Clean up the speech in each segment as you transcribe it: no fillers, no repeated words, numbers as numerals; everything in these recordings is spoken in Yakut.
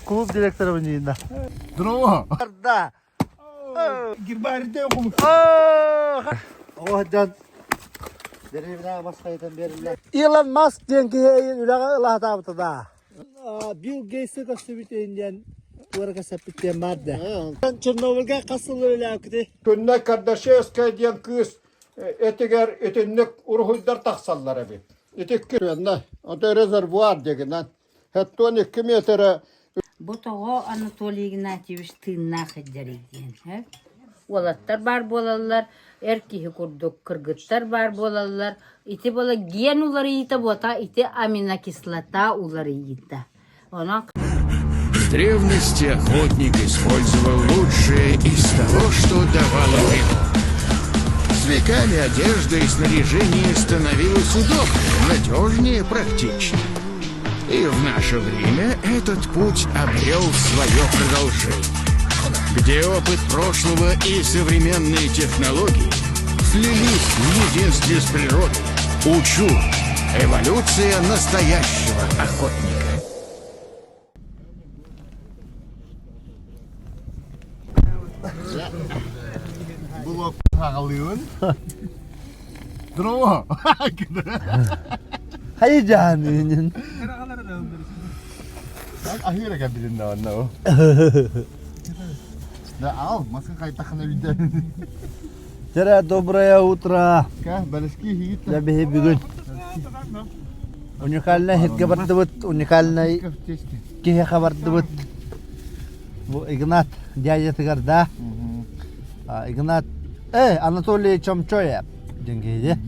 Клуб директора Нина. Здорово. Да. Гербарийде окулук. О, дьон деревня басқайтан берилер. Илон Маск диэн киһи үлэҕэ ылаатаабыта да. Билл Гейтсі көстүбүт диэн туора кэсэппит бар да. Чернобыльга хас сыл үлэлээбиккитий? Күннэй Кардашевская диэн кыыс этигэр итинник уруһуйдар тахсаллар эбит. Ити күннэ, ото резервуар дегинэн. 72 метрэ Бу тоҕо Анатолий Игнатьевич тыыннаах сылдьарый диэн э? Уолаттар баар буолаллар, эр киһи курдук кыргыттар баар буолаллар. Ити буола ген уларыйыыта буота, ити аминокислота уларыйыыта. Онон В древности охотник использовал лучшее из того, что давала природа. С веками одежда и снаряжение становилось удобнее, надежнее, практичнее. И в наше время этот путь обрел свое продолжение, где опыт прошлого и современные технологии слились в единстве с природой. Учу. Эволюция настоящего охотника. Булок хагалыын. Здорово. Хайы жаанынын. Ахыра кабилин да онно. Да ал, маска кайтахына виде. Тера доброе утро. Ка, балыски хигит. Я биһи бүгүн уникальнай хитге бардыбыт, уникальнай киһиэхэ бардыбыт. Бу Игнат дядятыгар да. Игнат, э, Анатолий Чомчоев диэн киһи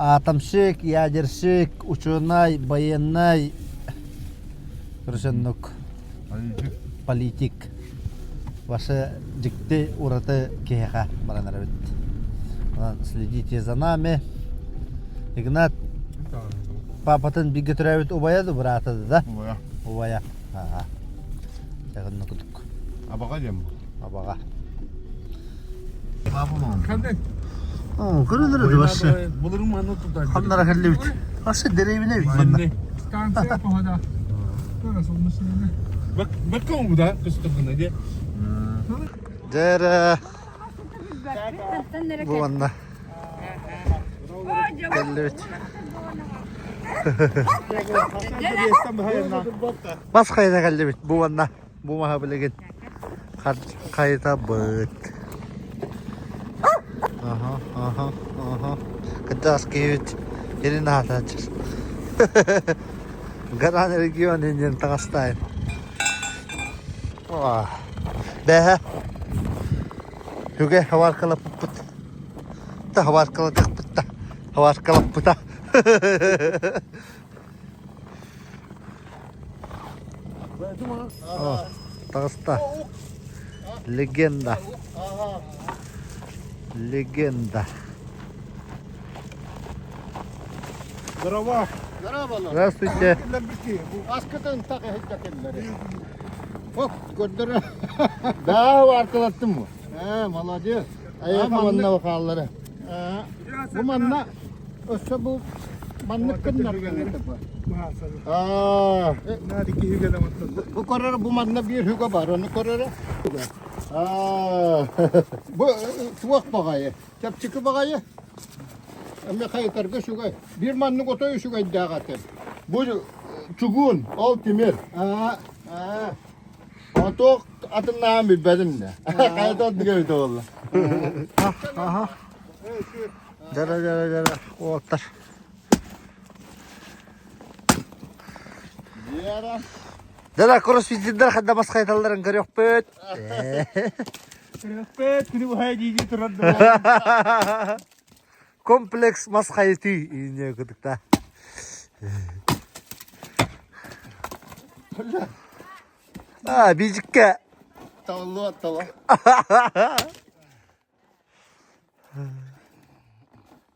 Атомщик, ядерщик, ученый, военный, короче, политик. Ваше дьикти ураты киһиэхэ баран эрэбит. Следите за нами. Игнат папатын бииргэ төрөөбүт убайа да быраата да? Убайа. Убайа. Ага. Чагынна кутук. Абаҕа диэн бу. Абаҕа. О, көрөлөр вообще. Ханнара кэллибит. Вообще деревня ведь манна. Станция похода. Дьэ бу манна кэллибит. Бас хайда кэллибит бу манна бу маһа билигин хайытабыт. Аха, аха, аха. Кырдьаҕас киһибит илин аһатааччы. Гаран регион иннин таҥастаайын. Бэһэ Үгэ хабаркалаппыт та хабаркалатыахпыт та хабаркалаппыта. О, таҕыста. Легенда. Легенда. Здорово. Здравствуйте. Аскытын так эһиттэкиллери. Ох, көрдөрө. Да, аркалаттым бу. Э, молодец. Айака манна хааллара. Бу манна өссө бу маннык кыннар Аа, Бу көрөр бу манна биир хүгэ бар, ону көрөрө. аа. Бу туох баҕайы, чэпчэки баҕайы. Эмме хайытарга үчүгэй. Биир маннык отой үчүгэйдээх этим. Бу чугун, ол тимир. Аа, аа. Отох атыннаан билбэтим да. Хайта отдыга бите болла. Аха. Дара дара дара уоттар. Дара кроссфиттердер хадда бас хайталларын көрүөхпүт. Көрүөхпүт, күнү быһа дии турар Комплекс мас хайытыы иинньэ кытыкта. А, бижикке. Таллы аттала.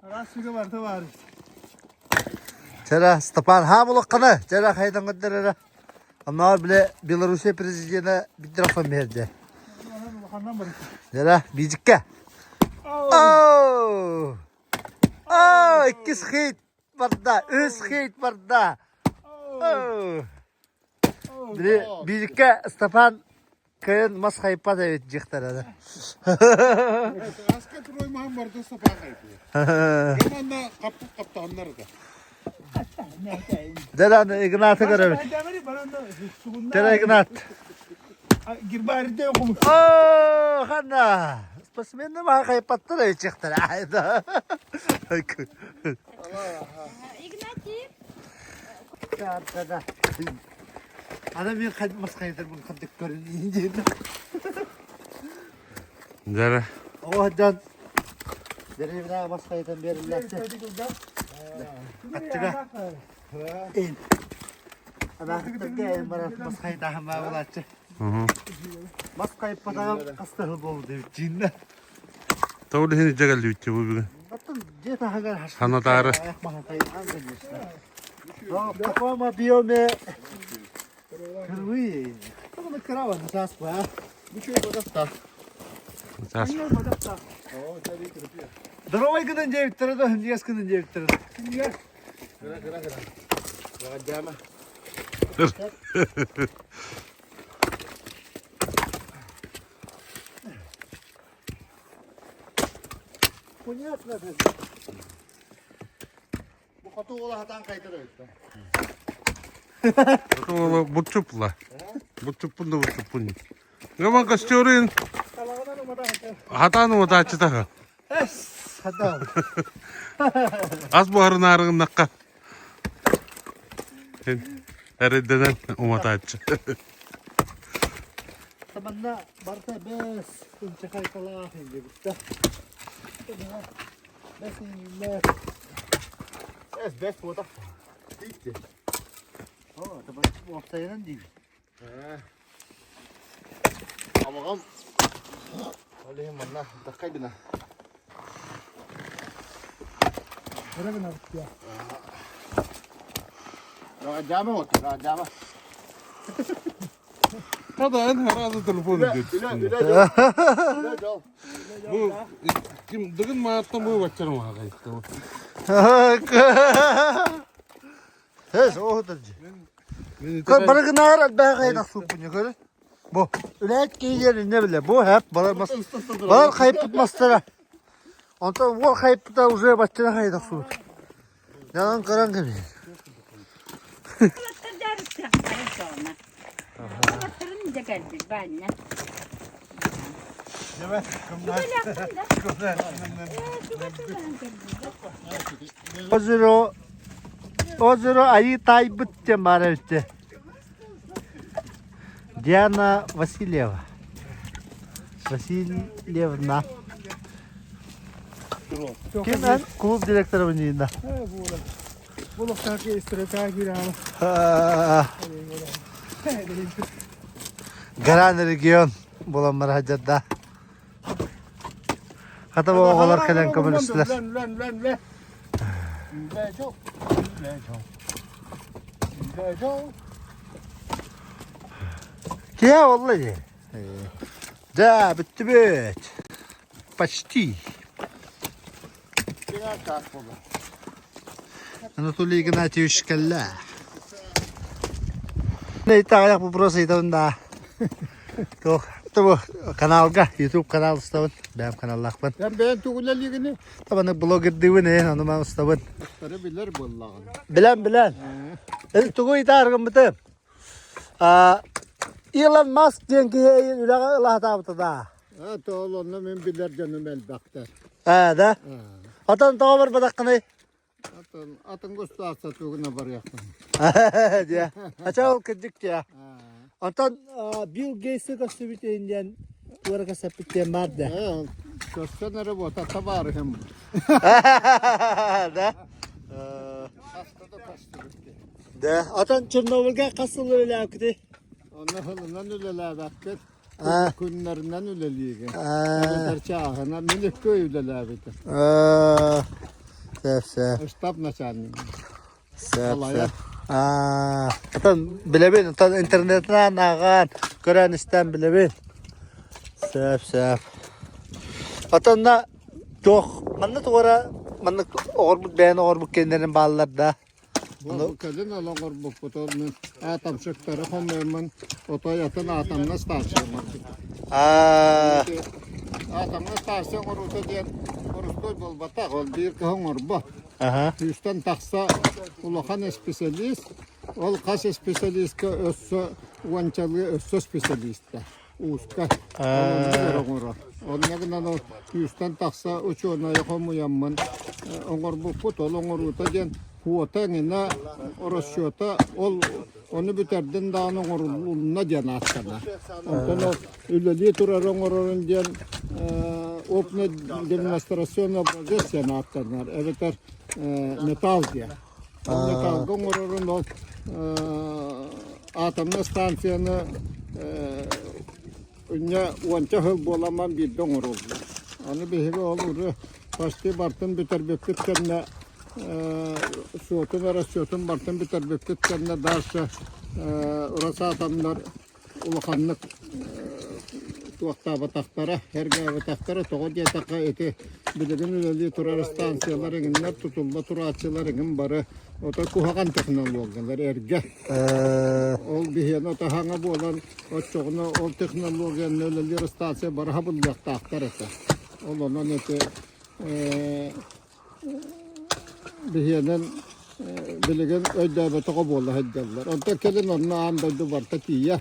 Раз барда бар. Чара Степан хаамулуккана, чара хайдан көрдөрөрө. Аннаар биле Белоруссия президенэ биддрафан берди. Чара бижикке. Оу! Оу, иккис хит барда, үс хит барда. Оу! Били биириккэ Степан кыайан мас хайпат эбит дьихтара. Аска трой маһын барда Степан хайпыа. Манна хаппыт хаптааннар да. Дэран Игнаты көрөбүт. Дэрэ Игнат. Оо, ханна? Спортсмены маһы хайпаттар эбит дьихтара. Игнатий. Ана мен мас хайдарбын хаддык көрүн диэн. Дьэрэ. Оҕо дьон дэриэбинэҕэ мас хайытан биэриллээччи. Хаччыга. Эн. Анаахтарга эн барар мас хайытааһын баа булааччы. Мас хайыппатаҕым хаста сыл буолбут эбит дьииннэ. Тоҕо иһин илдьэ кэллибит бу бүгүн? Дьиэ таһыгар Ханатаары. В таком объеме впервые. Таас. Здоровай гынан диэбиттэрэ да, хинньигэс гынан диэбиттэрэ. Понятно. Бу хоту уола хатан кайтар эбит. Хоту уола бутчупла. Бутчуппун да бутчуппун. Гаман костерын хатан уматааччытаха. Эс, хатан. Ас буһарын аарыгыннахха. Эрэйдэнэн уматааччы. Манна барыта бэс ынчахайкалаах диэбиттэ. Бэс иҥиллэр. Эс бэс буотах. Тиитти. О, уопсайынан диибит. Амагам. Ол иһин манна таккай гына. Дьаама вот, дьаама. Хата эн хараазы телефон Үлэ дьол. Бу ким дыгын мааттан бу баччар маҕайты. Эс, оһутаржы. Көр барыгынаар элбэҕэ тахсыппын көрө. Бу үлэт киһилэр инне биле. Бу хэп балар мас. Балар хайпыт мастара. Онтон уол хайпыта уже баччана хайдахсубут. Ялан көрөн кэбиһ. Озеро Озеро айыы таайбыт диэн баар эбит Диана Васильева. Васильевна. Ким эн клуб директора Нина? Гаран регион буолан бараһадьарда. Хата оҕолор кэлэн көмөлөстүлэр. Киһи олла дии. Да, бүттүбүт. Почти. Анатолий Игнатьевич кэллэ. Аҕыйах вопрос ыйытабын да. Туох тобу каналга, YouTube канал устабын. Бэйэм каналлаахпын. Эн бэйэн тугу үлэлиигини? Табаны блогердыыбын ээ, ону ман устабын. Устары билэр буоллаҕын. Билэн, билэн. Эл тугу ыйытааргыммытым? Илон Маск диэн киһи үлэҕэ ылаһатаабыта да. А, тоол онно мин билэр дьонум элбэхтэр. Аа, да? Отон тоҕо барбатаххыный? Атын, атын государство тугуна барыахпын. Дьэ. Ача ол кырдьык дьэ. Онтон Билл Гейтсы көстүбүт диэн туора кэсэппит диэн баар да. Э, көстөн эрэ буота табаарыһым. Да? Хаста да көстүбүт. Да. Отон Чернобыльга хас сыл үлэлээбиккитий? Онно сылынан үлэлээбэккит. Аа. Күннэринэн үлэлиигин. Аа. Эбэтэр чааһынан мин икки ый үлэлээбитим. Аа. Сөп, сөп. Штаб начальнига. Сөп, Салайар. сөп. Аа. Отон билэбин, отон интернетинэн ааҕан, көрөн истэн билэбин. Сөп, сөп. Отонна туох манна туора маннык оҕорбут бэйэн оҕорбут кэннэрин бааллар да. Бу кэлин олоҕорбуппут ол мин атомщиктары хомуйаммын отой атын атомна станция оҥорбутум. Атомна станция оҥоруута диэн боростуой буолбатах, ол биир кыһын оҥорбот. Сүүстэн тахса улахан исписэлиис, ол хас исписэлиискэ өссө уончалыы өссө специалиста ууска ол оҥорор. Онно гынан ол сүүстэн тахса учуонайы хомуйаммын оҥорбуппут. Ол оҥоруута диэн хуота эҥинэ расчета ол ону бүтэрдин даҕаны оҥорулунна диэн ааттанар. Онтон ол үлэлии турар оҥорорун диэн опытно демонстрационный образец диэн ааттанар эбэтэр металл диэн. Ол металлга оҥорорун ол атомнай станцияны Инньэ уонча сыл буоламман биирдэ оҥороллор. Аны биһиги ол уже почти бартын бүтэрбиппит кэннэ суотун расчетун бартын бүтэрбиппит кэннэ дальше Росатомнар улаханнык туохтаабатахтара, эргээбэтэхтэрэ. Тоҕо диэтэххэ ити билигин үлэлии турар станциялар эҥиннэр, тутулла турааччылар эҥин бары ото куһаҕан технологиялар эргэ. Ол биһиэнэ ото хаҥа буолан Оччоҕуна ол технологияны үлэлиир станция бары хабыллыахтаахтар этэ. Ол онон ити биһиэнэн билигин өйдөөбөтөҕө буола сылдьаллар. Онтон кэлин онно аан дойду барыта тиийэр.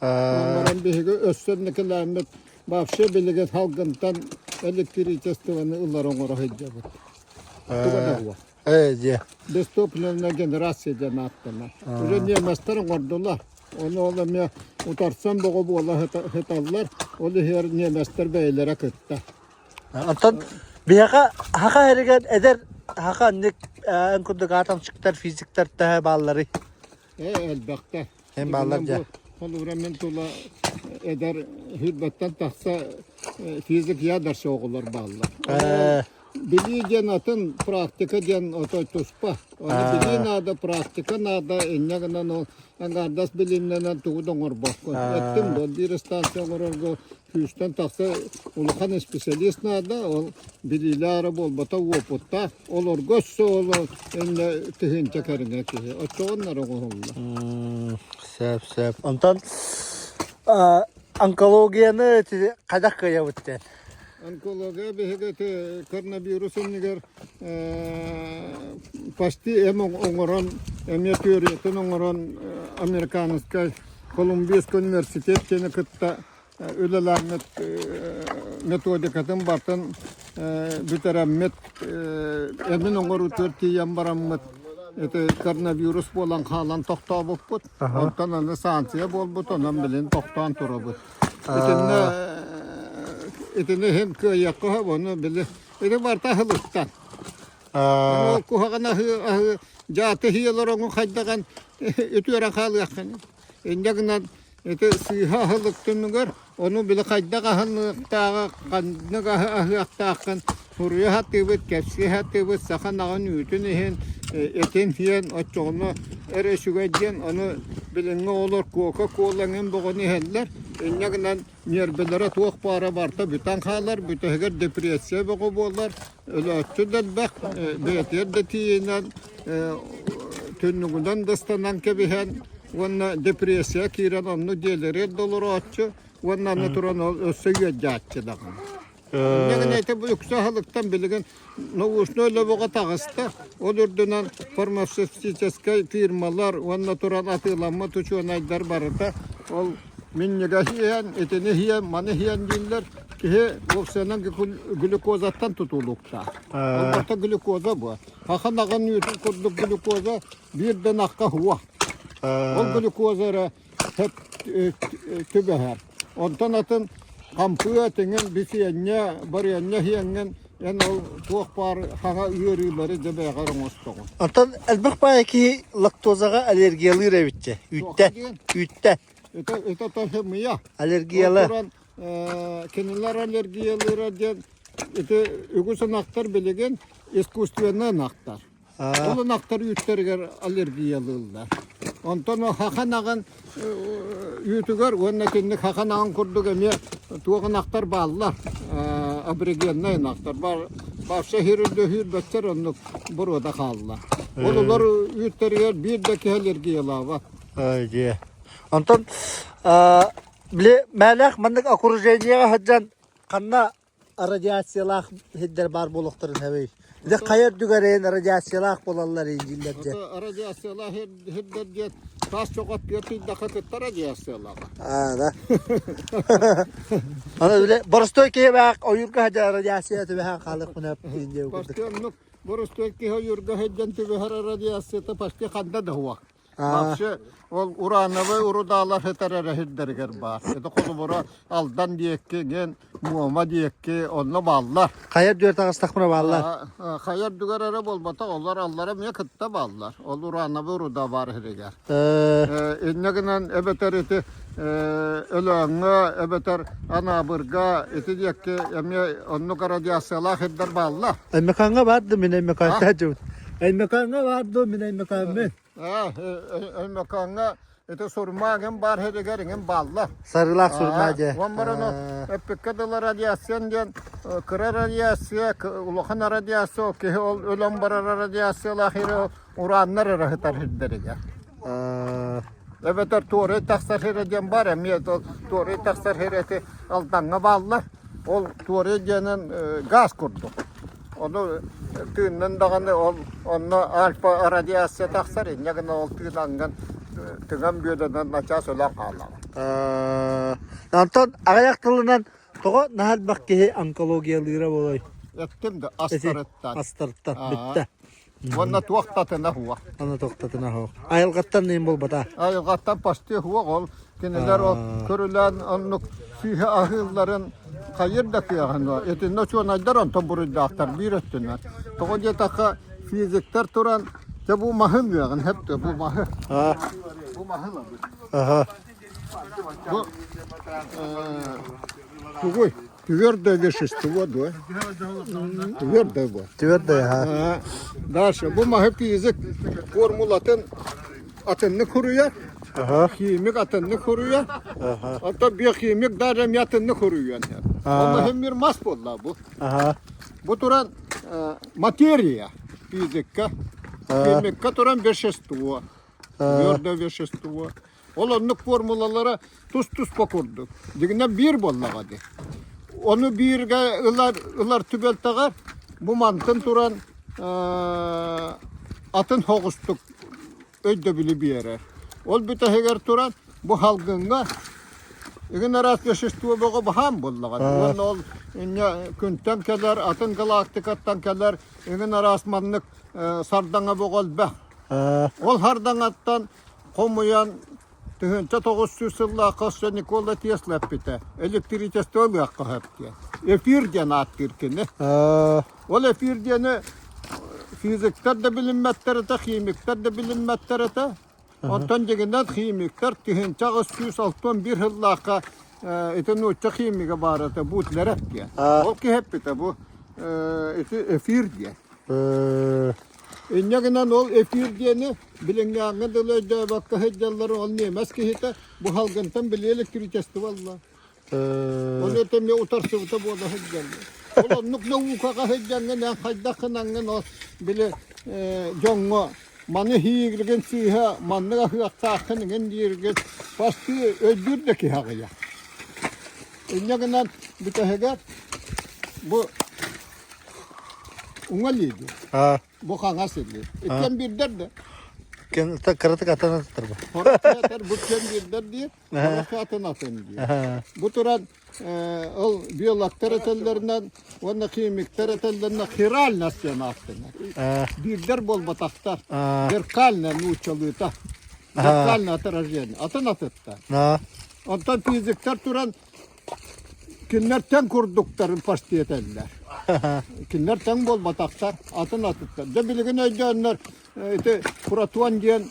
Баран биһиги өссө инникилээммит вообще билигин салгынтан электричествоны ылар оҥоро сылдьабыт. Туга да суох. Ээ дьэ. Бестопливная генерация диэн ааттанар. Уже немецтэр оҥордулар. Ону ол эмиэ утарсан бөҕө буола сыталлар. Ол иһигэр немецтэр бэйэлэрэ кытта. Онтон биһиэхэ саха эригэр эдэр саха аннык эн курдук атомщиктар, физиктэр төһө баалларый? Ээ элбэхтэ. Эн бааллар дьэ. Холобура мин тула эдэр сүүрбэттэн тахса физик ядерщик оҕолор бааллар. Билии диэн атын, практика диэн отой туспа. Ону билии наада, практика наада, инньэ гынан ол аҥаардас билимнэнэн тугу да оҥорбоккун. Эттим дуо, биир станция оҥорорго күүстэн тахса улахан специалист наада, ол билиилээх эрэ буолбата, уопуттаах. Олорго өссө ол иннэ тыһыынча кэриҥэ киһи. Оччоҕунна эрэ оҥоһуллар. Сөп, сөп. Онтон онкологияны хайдах кыайабыт диэн? Онкология биһиги ити коронавирус иннигэр почти эм оҥорон, эмиэ түөрүйэтин оҥорон американскай Колумбийскай университет диэни кытта үлэлээммит методикатын бартын бүтэрэммит эмин оҥоруутугар тиийэн бараммыт ити коронавирус буолан хаалан тохтообуппут. Онтон аны санкция буолбут, онон билин тохтоон турабыт. Итиннэ итини иһин кыайыахха сөп, ону били ити барыта аһылыктан. Ол куһаҕан аһыы аһыы дьааты иһиэлэр оҥу хайдаҕын үтүөрэн хаалыаххын. Инньэ гынан ити сыыһа аһылык түмүгэр ону били хайдах аһыныахтааҕы, ханнык аһы аһыахтааххын суруйа сатыыбыт, кэпсии сатыыбыт, саха ынаҕын үүтүн иһин, этин сиэн оччоҕуна эрэ үчүгэй диэн ону билиҥҥи оҕолор кока-кола эҥин бөҕөнү иһэллэр. Инньэ гынан ньиэрбэлэрэ туох баара барыта бүтэн хаалар, бүтэһигэр депрессия бөҕө буолар, өлөөччү да элбэх, бэйэтигэр да тиийинэн, түннүгүнэн да ыстанан кэбиһэн уонна депрессия киирэн оннук дьиэлэригэр да олорооччу уонна аны туран ол өссө үөрдээччи даҕаны. Инньэ гынан ити бу үксэ аһылыктан билигин научнай лобоҕо таҕыста. Ол үрдүнэн фармацевтическай фирмалар уонна туран атыыламмыт учуонайдар барыта ол минньигэс иһэн, итини иһиэн, маны иһиэн дииллэр. Киһи уопсайынан глюкозаттан тутулуктаах. Ол барыта глюкоза буо. Саха наҕын үүтүн курдук глюкоза биир да ынахха суох. Ол глюкоза эрэ сөп түбэһэр. Онтон атын хампыа, тиҥин, бисиэнньэ, барыанньа иһиэҥҥин эн ол туох баар хаҥа ыарыылары дьэ бэйэҕэр оҥостоҕун. Онтон элбэх баайа киһи лактозаҕа аллергиялыыр эбит Үүттэ. Үүттэ. Это, это тоже мыя. Аллергияла. Туран, кинилэр аллергиялыыра диэн ити үгүс ынахтар билигин искусственнай ынахтар. Ол ынахтар үүттэригэр аллергиялыыллар. Онтон саха ынаҕын үүтүгэр уонна итинник саха ынаҕын курдук эмиэ туох ынахтар бааллар, аборигеннай ынахтар. Вообще сүүрбэччэр оннук боруода хаалла. Ол олор үүттэригэр биир да киһи аллергиялаабат. Дьиэ. Онтон били мээлээх маннык окружениеҕа сылдьан ханна радиациялаах сирдэр баар буолуохтарын сөбүй? Дьэ хайа үрдүгэр эйэн радиациялаах буолаллар дииллэр дьэ. Радиациялаах сирдэр диэн таас чоҕот түөрт кытта радиациялаах. Аа да. Аны били боростой киһи баах ойуурга сылдьар радиация түбэһэн хаалыахпын диэн курдук. Боростуоннук боростой киһи ойуурга сылдьан түбэһэр радиацията почти ханна да суох. Вообще ол урановай урудаалар сытар эрэ сирдэригэр баар. Это холобура Алдан диэки, ген Муома диэки онно бааллар. Хайа үрдүгэр таҕыстахпына бааллар. Хайа үрдүгэр эрэ буолбатах, олор аллара эмиэ кытта бааллар. Ол урановай руда баар сиригэр. Инньэ гынан эбэтэр ити Өлөөҥҥө, эбэтэр Анаабырга ити диэки эмиэ оннук радиациялаах сирдэр бааллар. Өймөкөөҥҥө баар дуу мин Өймөкөөттөн дьубут. Өймөкөөҥҥө баар дуу мин Өймөкөөммүн. Өймөкөөҥҥө ити сурма эҥин баар сиригэр эҥин бааллар. Сарыылаах сурма дьэ. Уон баран эппиккэ дылы радиациян диэн кыра радиация, улахан радиация, ол киһи ол өлөн барар радиациялаах ири урааннар эрэ сытар сирдэригэр. Эбэтэр туорай тахсар сирэ диэн баар эмиэ туорай тахсар сирэ ити Алдаҥҥа бааллар. Ол туорай диэнэн газ курдук. Ону тыыннын даҕаны ол онно альфа радиация тахсар, инньэ гынан ол тыын тыҥам бүөлэнэн начаас өлөн хаалаҕын. Онтон аҕыйах тылынан тоҕо наһаа элбэх киһи онкологиялыыра буолуой? Эттим да астарыттан. Астарыттан бүттэ. Уонна туохтатына суох. Уонна туохтатына суох. Айылҕаттан иһин буолбата. Айылҕаттан почти суох ол. Кинилэр ол көрүлээн оннук сүүһэ аһыылларын хайыр да кыаҕын итиннэ учуонайдар онтон буруйдаахтар биир өттүнэн. Тоҕо диэтэххэ физиктэр туран дьэ бу маһы ылыаҕын сөп бу маһы. Бу маһы ылабыт. Бу тугуй? Твердое вещество, да? Твердое бу. Твердое, ага. Дальше. Бу маһы физик формулатын атыннык хуруйар. Ага. Химик атыннык хуруйар. Ага. Оттон биохимик даже эми атыннык хуруйан. Ол мир мас буолла бу. Ага. Бу туран материя физикка. Химикка туран вещество. Твердое вещество. Ол оннук формулалара тус-туспа курдук. Дьиҥинэн биир буоллаҕа дии. Ону бииргэ ылар, ылар түбэлтэҕэр бу мантан туран атын соҕустук өйдөбүлү биэрэр. Ол бүтэһигэр туран бу салгыҥҥа игин араас вещество бөҕө баһаам буоллаҕа. Уонна ол инньэ күнтэн кэлэр, атын галактикаттан кэлэр игин араас маннык сардаҥа бөҕө элбэх. Ол сардаҥаттан хомуйан 1900 сыллаахха өссө Никола Тесла эппитэ электричество ылыахха сөп диэн. Эфир диэн ааттыыр кини. Ол эфир диэни физиктэр да билиммэттэр этэ, химиктэр да билиммэттэр этэ. Оттон дьиҥинэн химиктэр 1861 сыллаахха ити нуучча химига баар этэ Бутлеров диэн. Ол киһи эппитэ бу ити эфир диэн. Инньэ гынан ол эфир диэни билиҥҥээҥҥэ дылы өйдөөбөккө сылдьаллар ол ньиэмэс киһитэ бу салгынтан били электричество ылла. Ол это эмиэ утарсыбыта буола сылдьаллар. Ол оннук наукаҕа сылдьаҥҥын эн хайдах гынаҥҥын ол били дьоҥҥо маны иһииргин сыыһа маннык аһыахтааххын иҥин дииргин бастыы өйдүүр да киһи аҕыйах. Инньэ гынан бүтэһигэр бу уҥа илииги Бу хаҥас илии. Иккиэн биирдэр да. Кыратык атын атыттар бу. Хорох бу киэн биирдэр диир, хорох атын атын диир. Бу туран ол биологтар этэллэринэн уонна химиктэр этэллэринэн хиральность диэн ааттанар. Биирдэр буолбатахтар. Зеркальное нууччалыыта. Зеркальное отражение. Атын атыттар. Онтон физиктэр туран Кинилэр тэҥ курдуктарын почти этэллэр. Кинилэр тэҥ буолбатахтар, атын атыттар. Дьэ билигин өйдөөннөр ити Протон диэн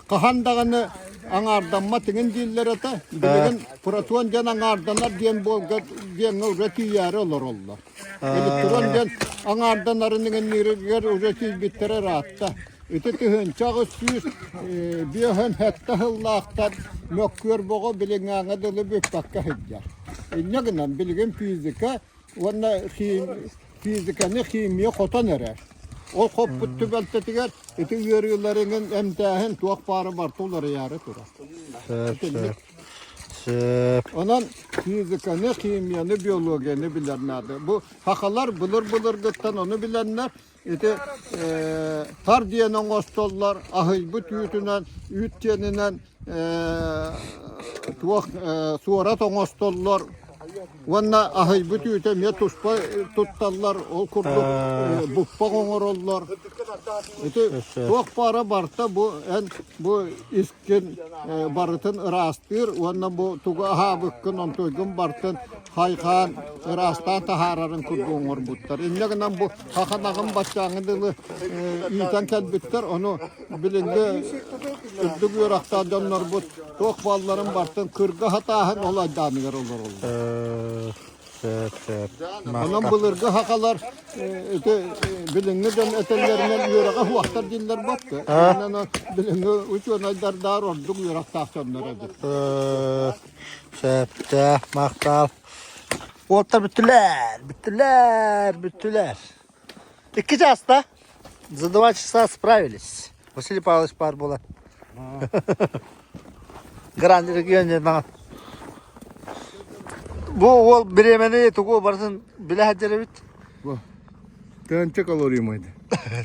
хаһан даҕаны аҥаардаммат иҥин дииллэр этэ. Билигин Протон диэн аҥаарданар диэн буолга диэҥҥэ уже тиийээри олороллор. Электрон диэн аҥаарданарын иҥиннииригэр уже тиийбиттэрэ ыраатта. Ити 1857 сыллаахтан мөккүөр бөҕө билиҥҥээҥҥэ дылы бүппэккэ сылдьар. Инньэ гынан билигин физика уонна физиканы химия хотон эрэр. Ол хоппут түбэлтэтигэр ити ыарыыларыҥын эмтээһин туох баара барыта уларыйаары турар. Сөп, Итинник. сөп. Сөп. Онон физиканы, химияны, биологияны билэр наада. Бу сахалар былыр-былыргыттан ону билэннэр ити тар диэн оҥостоллор, аһыйбыт үүтүнэн, үүт диэнинэн туох суорат оҥостоллор уонна аһыйбыт үүтэ эмиэ туспа тутталлар, ол курдук буппах оҥороллор. Ити туох баара барыта бу эн бу искин барытын ыраастыыр уонна бу тугу аһаабыккын, онтуйгун барытын хайхаан ыраастаан таһаарарын курдук оҥорбуттар. Инньэ гынан бу хаханаҕын баччааҥҥы дылы иитэн кэлбиттэр, ону билиҥҥи үрдүк үөрэхтээх дьоннорбут туох баалларын барытын кырга хатааһын ол айдааныгар олороллор. Сөп, сөп. Онон былыргы хахалар ити билиҥҥи дьон этэллэринэн үөрэҕэ суохтар дииллэр батты. Онон билиҥҥи учуонайдардаар ордук үөрэхтээх дьоннор эбит. Сөптөөх, махтал. Уоттар бүттүлэр, бүттүлэр, бүттүлэр. Икки часта. За 2 часа справились. Василий Павлович баар буолан. Гранд регион Бу уол бириэмэни тугу барытын билэ сылдьар эбит. Тыһыынча калорий майды.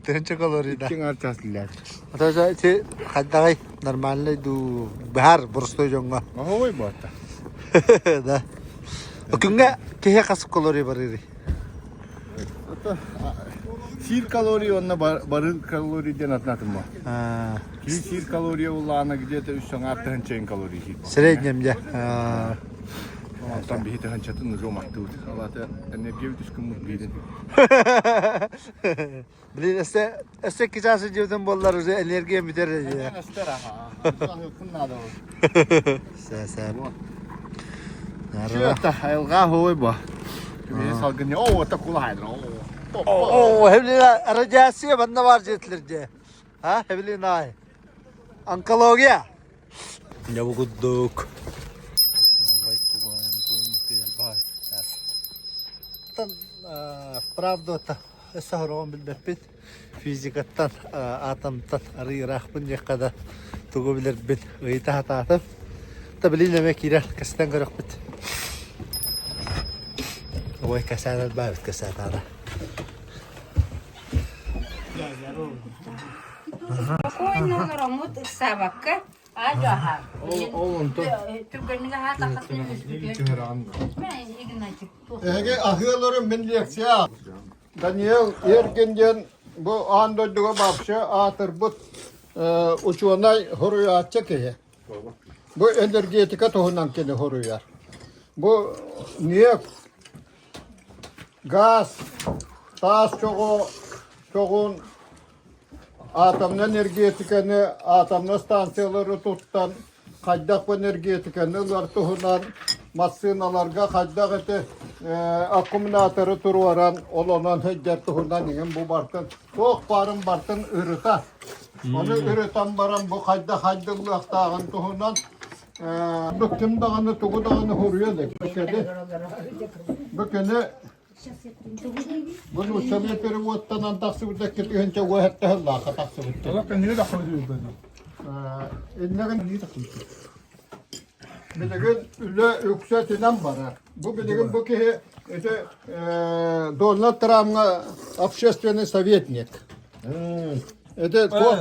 1000 калорий да. Икки ар час лилэр. Ата ити хайдаҕай нормальный дуу быһаар боростуой дьоҥҥо. Оһоҕой буотта. Да. Күҥҥэ киһи хас калорий барыырый? Сиир калорий уонна барыр калорий диэн атын бу. Киһи сиир калория улаана где-то үс саҥаар тыһынчайын калорий сиир. Среднем дьэ. Онтон биһи тыһынчатын уже уматтыбыт. Алата энергия бүтүскүммут биирин. Блин, өссө өссө 2 часа дьиэтин буоллар уже энергия бүтэр. Сэ-сэ. Айылҕа хуй бу. Салгын о это кулайдыр. О, хевлина радиация манна бар жетилер же. А, хевлина ай. Онкология. Дьэ бу курдук. Правда өссө хороҕон билбэппит. Физикаттан, атомтан арыый ыраахпын диэххэ да тугу билэрбин ыйыта сатаатым. Та билин эмэ киирэр кэстэн көрөхпүт. Ой, кэсээн элбээбит кэсээтаара. Спокойно олороммут ыксаабакка аа Ол онтон түргэнник аһаатаххытына Игнатик Эһиги аһыаларын мин лекция Даниэл Эргин диэн бу аан дойдуга вообще аатырбыт учуонай хоруйааччы киһи. Бу энергетика туһунан кини хоруйар. Бу нефть, газ, таас чоҕу, чоҕун атомнай энергетиканы, атомнай станциялары туттан хайдах бу энергетиканы ылар туһунан массыыналарга хайдах ити аккумуляторы туруоран ол онон сылдьар туһунан иҥин бу бартын туох баарын бартын ырыта. Ону ырытан баран бу хайдах хайдыллыахтааҕын туһунан бу ким даҕаны тугу даҕаны суруйа илик. Бу кини Бу нууччалыы переводтанан тахсыбыта 2007 сыллаахха тахсыбыт. Иннэгин билигин үлэ үксэтинэн барар. Бу билигин бу киһи ити Дональд Трамҥа общественный советник. Ити туох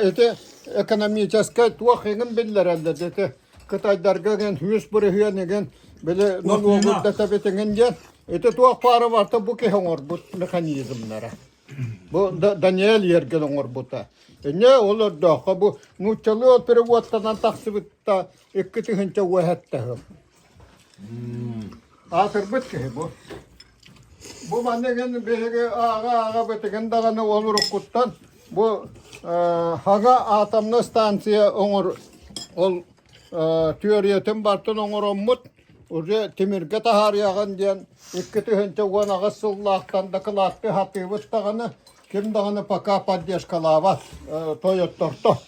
ити экономическай туох иҥин биллэрэллэр ити кытайдарга гэн 100% игин били нонуогурдатабитиҥин диэн ити туох паара барта бу киһи оҥорбут механизмнара. Бу Даниэль Ерген оҥорбута. Инне ол өрдөөххө бу нууччалыы переводтанан тахсыбытта 2000 уэһэттэһыл. Аатырбыт киһи бу. Бу манныгын биһиги ааҕа-ааҕа бытыгын даҕаны ол уруккуттан бу хаҥа атомнай станция оҥор ол түөрүйэтин бартын оҥороммут уже тимиргэ таһаарыаҕын диэн 2018 сыллаахтан дакылааттыы сатыыбыт даҕаны ким даҕаны пока поддержкалаабат тойотторто.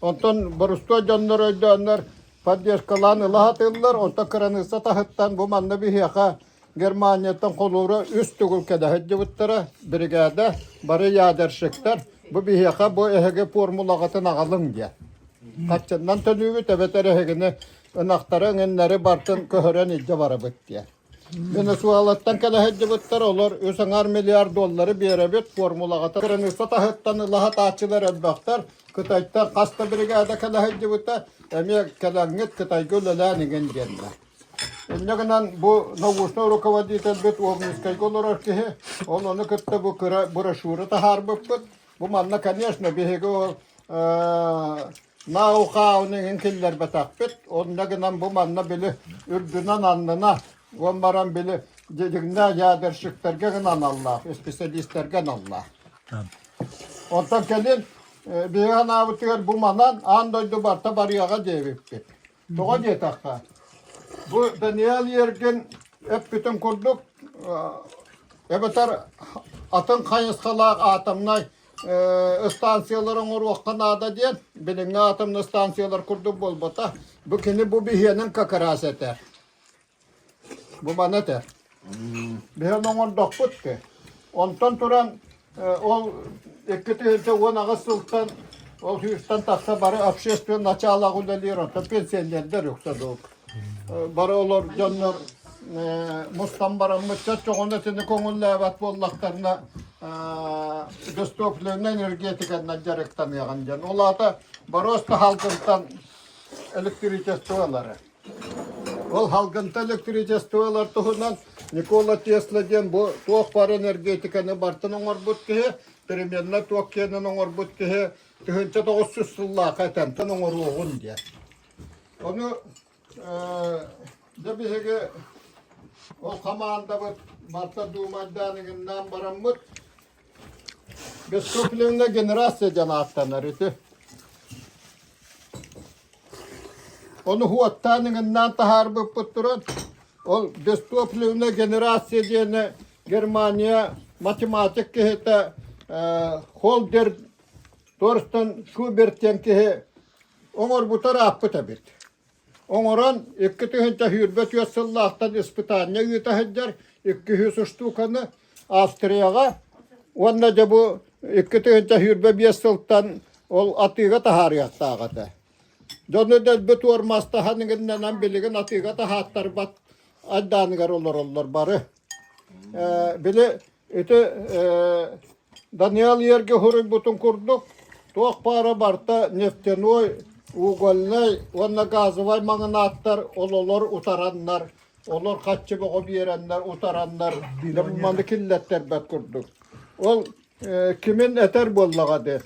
Онтон борустуой дьоннор өйдөөннөр поддержкалаан ыла сатыыллар, онтон кыраныысса таһыттан бу манна биһиэхэ. Германияттан холуура үс төгүл кэлэ сылдьыбыттара, бригада, бары ядерщиктар, бу биһиэхэ бу эһиги формулаҕытын аҕалыҥ диэн. Хаччыннан төлүүбүт эбэтэр эһигини ынахтары эҥиннэри бартын көһөрөн илдьэ барабыт диэн. Венесуэлаттан кэлэ сылдьыбыттар, олор үс аҥаар миллиард доллары биэрэбит, формулаҕыта кыраныысса таһыттан ыла сатааччылар элбэхтэр, Кытайтан хас да бригада кэлэ сылдьыбыта, эмиэ кэлэҥҥит Кытайга үлэлээн иҥин диэннэр. Инньэ гынан бу научнай руководительбит Обнинскайга олорор киһи, ол ону кытта бу кыра брошюра таһаарбыппыт. Бу манна, конечно, биһиги ол ноу-хауны иҥин киллэрбэтэхпит. Онно гынан бу манна били үрдүнэн аннына, уон баран били дьиҥнээх ядерщиктарга гынан аналлаах, специалистарга аналлаах. Онтон кэлин биһиги анаабытыгар бу манан аан дойду барыта барыаҕа диэбиппит. Тоҕо диэтэххэ, бу Даниэл Ергин эппитин курдук, эбэтэр атын хайысхалаах атомнай станциялары оҥоруохха наада диэн, билиҥҥи атомнай станциялар курдук буолбата. Бу кини бу биһиэнин как раз этэр. Бу маны этэр. Биһиэн оҥордохпут ки. Онтон туран ол 2018 сылтан ол сүүстэн тахса бары общественное начало үлэлиир, оттон пенсионердэр үксэ дук. Бары олор дьоннор мустан бараммыт чочоҕуна итини көҥүллээбэт буоллахтарына гостопленнай энергетиканан дьарыктаныаҕын диэн. Ол аата боруоста халгынтан электричество ылара. Ол халгынта электричестволар туһунан Никола Тесла диэн бу туох баар энергетиканы бартын оҥорбут киһи, переменнай туох киэнин оҥорбут киһи 1900 сыллаахха этэнтэн оҥоруоҕун диэн. Ону дьэ биһиги ол хамаандабыт барыта дуумайдаан иҥиннээн бараммыт бестопливная генерация диэн ааттанар ити. Ону уоттаан иҥиннээн таһаарбыппыт туран, ол бестопливная генерация диэни Германия математик киһитэ Холдер Торстен Шуберт диэн киһи оҥорбута ырааппыт эбит. Оҥорон 2024 сыллаахтан испытание ыыта сылдьар 200 штуканы Австрияҕа уонна дьэ бу 2025 сылтан ол атыыга таһаарыахтаах этэ. Дьону дэлби туормастаһан иҥиннэнэн билигин атыыга таһааттарбат айдааныгар олороллор бары. Били ити Даниэл Ерге суруйбутун курдук туох баара барыта нефтяной, угольнай уонна газовай маҥынааттар ололор утараннар, олор хаччы бөҕө биэрэннэр утараннар маны киллэттэрбэт курдук. Ол кимин этэр буоллаҕа дии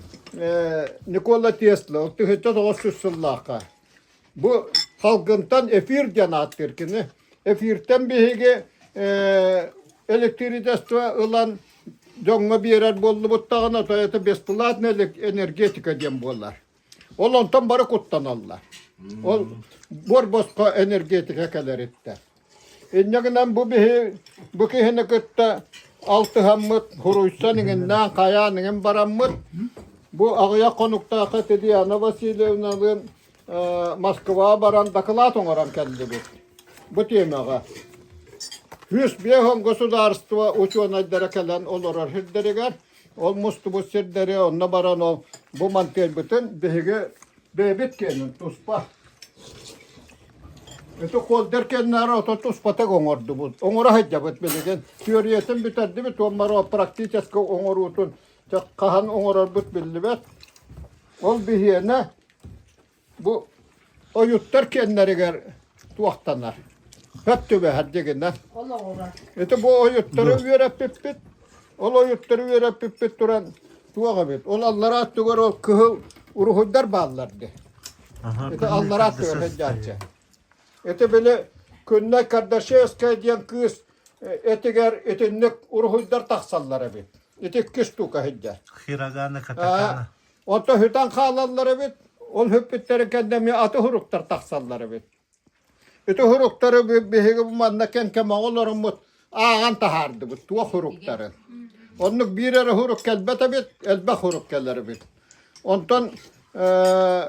Никола Тесла ол 1900 сыллаахха Бу салгынтан эфир диэн ааттыыр кини. Эфиртэн биһиги электричество ылан дьоҥҥо биэрэр буоллубуттаҕына, то это бесплатная энергетика диэн буолар. Ол онтон бары куттаналлар. Ол буор босхо энергетика кэлэриттэн. Инньэ гынан бу биһи бу киһини кытта алтыһаммыт, суруйсан иҥиннээн хайаан иҥин бараммыт, бу аҕыйах хонуктаахха Татьяна Васильевналыын Москваҕа баран дакылаат оҥорон кэллибит. Бу тиэмэҕэ. 105 государство учуонайдара кэлэн олорор сирдэригэр, ол мустубут сирдэри онно баран ол бу мантыайбытын биһиги бэйэбит киэнин туспа Ити холдер кэннээри ото туспатык оҥордубут. Оҥоро сылдьабыт билигин. Түөрүйэтин бүтэрдибит уонна практически оҥоруутун хаһан оҥорорбут биллибэт. Ол биһиэнэ бу ойуттар киэннэригэр туохтанар. Хөп түбэһэр дигинэ. Ити бу ойуттары үөрэппиппит. Ол ойуттары үөрэппиппит туран туох эбит. Ол аллараа өттүгэр ол кыһыл уруһуйдар бааллар дии. Ити аллараа өттүгэр сылдьааччы. Ити били Күннэй Кардашевская диэн кыыс этигэр итинник уруһуйдар тахсаллар эбит. Ити икки штука сылдьар. Хирогана катакана. Онто сүтэн хаалаллар эбит. Ол сүппүттэрин кэннэ эмиэ аты суруктар тахсаллар эбит. Ити суруктары биһиги бу манна кэҥкэмэҕэ олороммут ааҕан таһаардыбыт туох суруктарын. Оннук биир эрэ сурук кэлбэт эбит, элбэх сурук кэлэр эбит. Онтон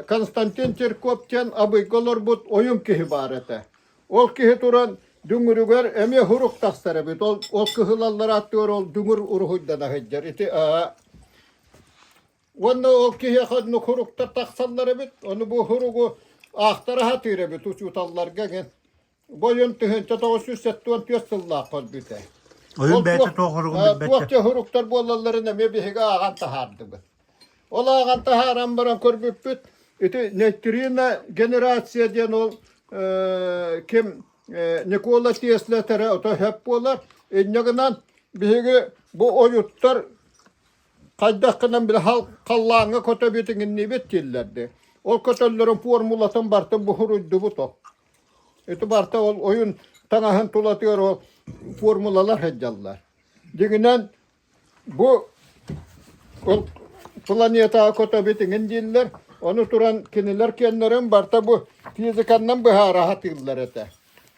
Константин Чирков диэн Абыйга олорбут ойун киһи баар этэ. Ол киһи туран. Дүҥүрүгэр эмиэ хурук тахсар эбит. Ол, ол кыһылаллар аттыгар ол дүҥүр уруһуйдана сылдьар. Ити Уонна ол киһиэхэ оннук хуруктар тахсаллар эбит. Ону бу хуругу аахтара сатыыр эбит учууталларга эҥин. Бу ойун 1974 сыллаахха өлбүтэ. Ойун бэйэтэ туох хоругун билбэттэр. Туох хоруктар буолалларын эмиэ биһиги ааҕан таһаардыбыт. Ол ааҕан таһааран баран көрбүппүт, ити нейтрино генерация диэн ол ким Никола Тесла этэрэ ото сөп буолар. Инньэ гынан биһиги бу ойуттар хайдах гынан били халлааҥҥа көтөбүт иҥиннибит дииллэрди. Ол көтөллөрүн формулатын бартын буһуруйдубут ол. Ити барта ол ойун таҥаһын тулатыгар ол формулалар сылдьаллар. Дьиҥинэн бу ол планетаҕа көтөбүт иҥин дииллэр. Ону туран кинилэр киэннэрин барта бу физиканнан быһаара сатыыллар этэ.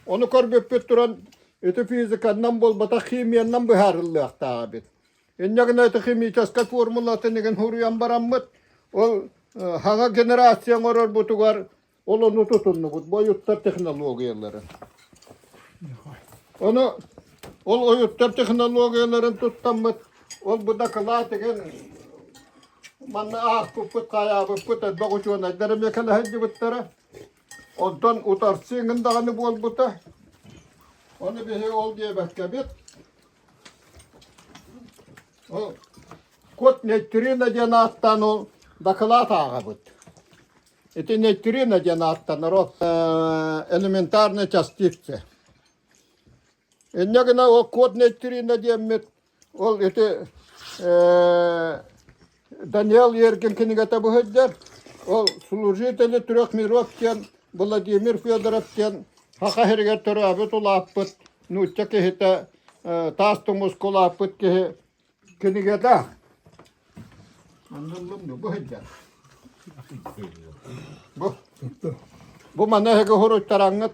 Ону көрбүппүт туран ити физиканнан буолбатах химияннан быһаарыллыахтаах эбит. Инньэ гына ити химическай формулатын игин суруйан бараммыт, ол хаҥа генерация оҥорорбутугар ол ону тутуннубут бу ойуттар технологияларын. Ону ол ойуттар технологияларын туттаммыт, ол бу дакылаат игин манна аахпыппыт, хайаабыппыт элбэх учуонайдар эмиэ кэлэ сылдьыбыттара. Онтон утарсыы иҥин даҕаны буолбута. Ону биһи ол диэбэккэбит, Ол код нейтрино диэн ааттаан ол дакылаат ааҕабыт. Ити нейтрино диэн ааттанар ол элементарная частица. Инньэ гына ол код нейтрино диэммит ол ити Даниэл Ергин кинигэтэ бу сылдьар. Ол служители трех миров диэн Владимир Федоров диэн Саха сиригэр төрөөбүт улааппыт нуучча киһитэ таас тумуска улааппыт киһи кинигэтэ. Манныллым бу сылдьар. Бу бу манна эһиги суруйтараҥҥыт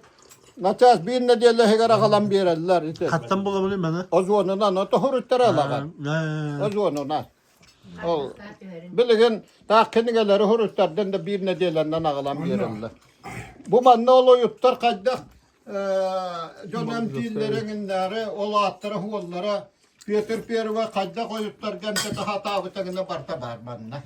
начаас биир нэдиэлэ иһигэр аҕалан биэрэллэр ити. Хаттан булабыный маны? Озонунан, ото суруйтара ылаҕын. Озонунан. Ол билигин таах кинигэлэри суруйтардын да биир нэдиэлэнэн аҕалан биэрэллэр. Бу манна ол ойуттар хайдах дьон эмтииллэрэ эҥиннээри ол ааттара уоллара Петр Первый хайдах ойуттарга эмтэтэ сатаабыта гына барыта баар манна.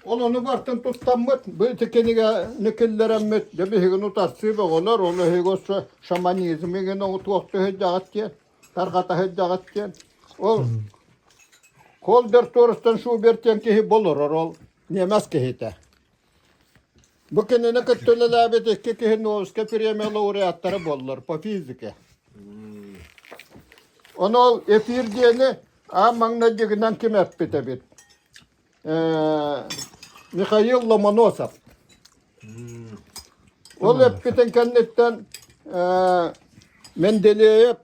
Ол ону бартын туттаммыт, бу ити кинигэни киллэрэммит, дьэ биһигини утарсыы бөҕөлөр, ол эһиги өссө шаманизм игин туохтуу сылдьаҕыт диэн, тарҕата сылдьаҕыт диэн. Ол Холдер Торстон Шуберт диэн киһи болорор ол ньиэмэс киһитэ. Бу кинини кытта үлэлээбит икки киһи Нобелевскай премия лауреаттара буоллар по физике. Ону ол эфир диэни аан маҥнай дьигинэн ким эппит эбит? Михаил Ломоносов. Ол эппитин кэнниттэн Менделеев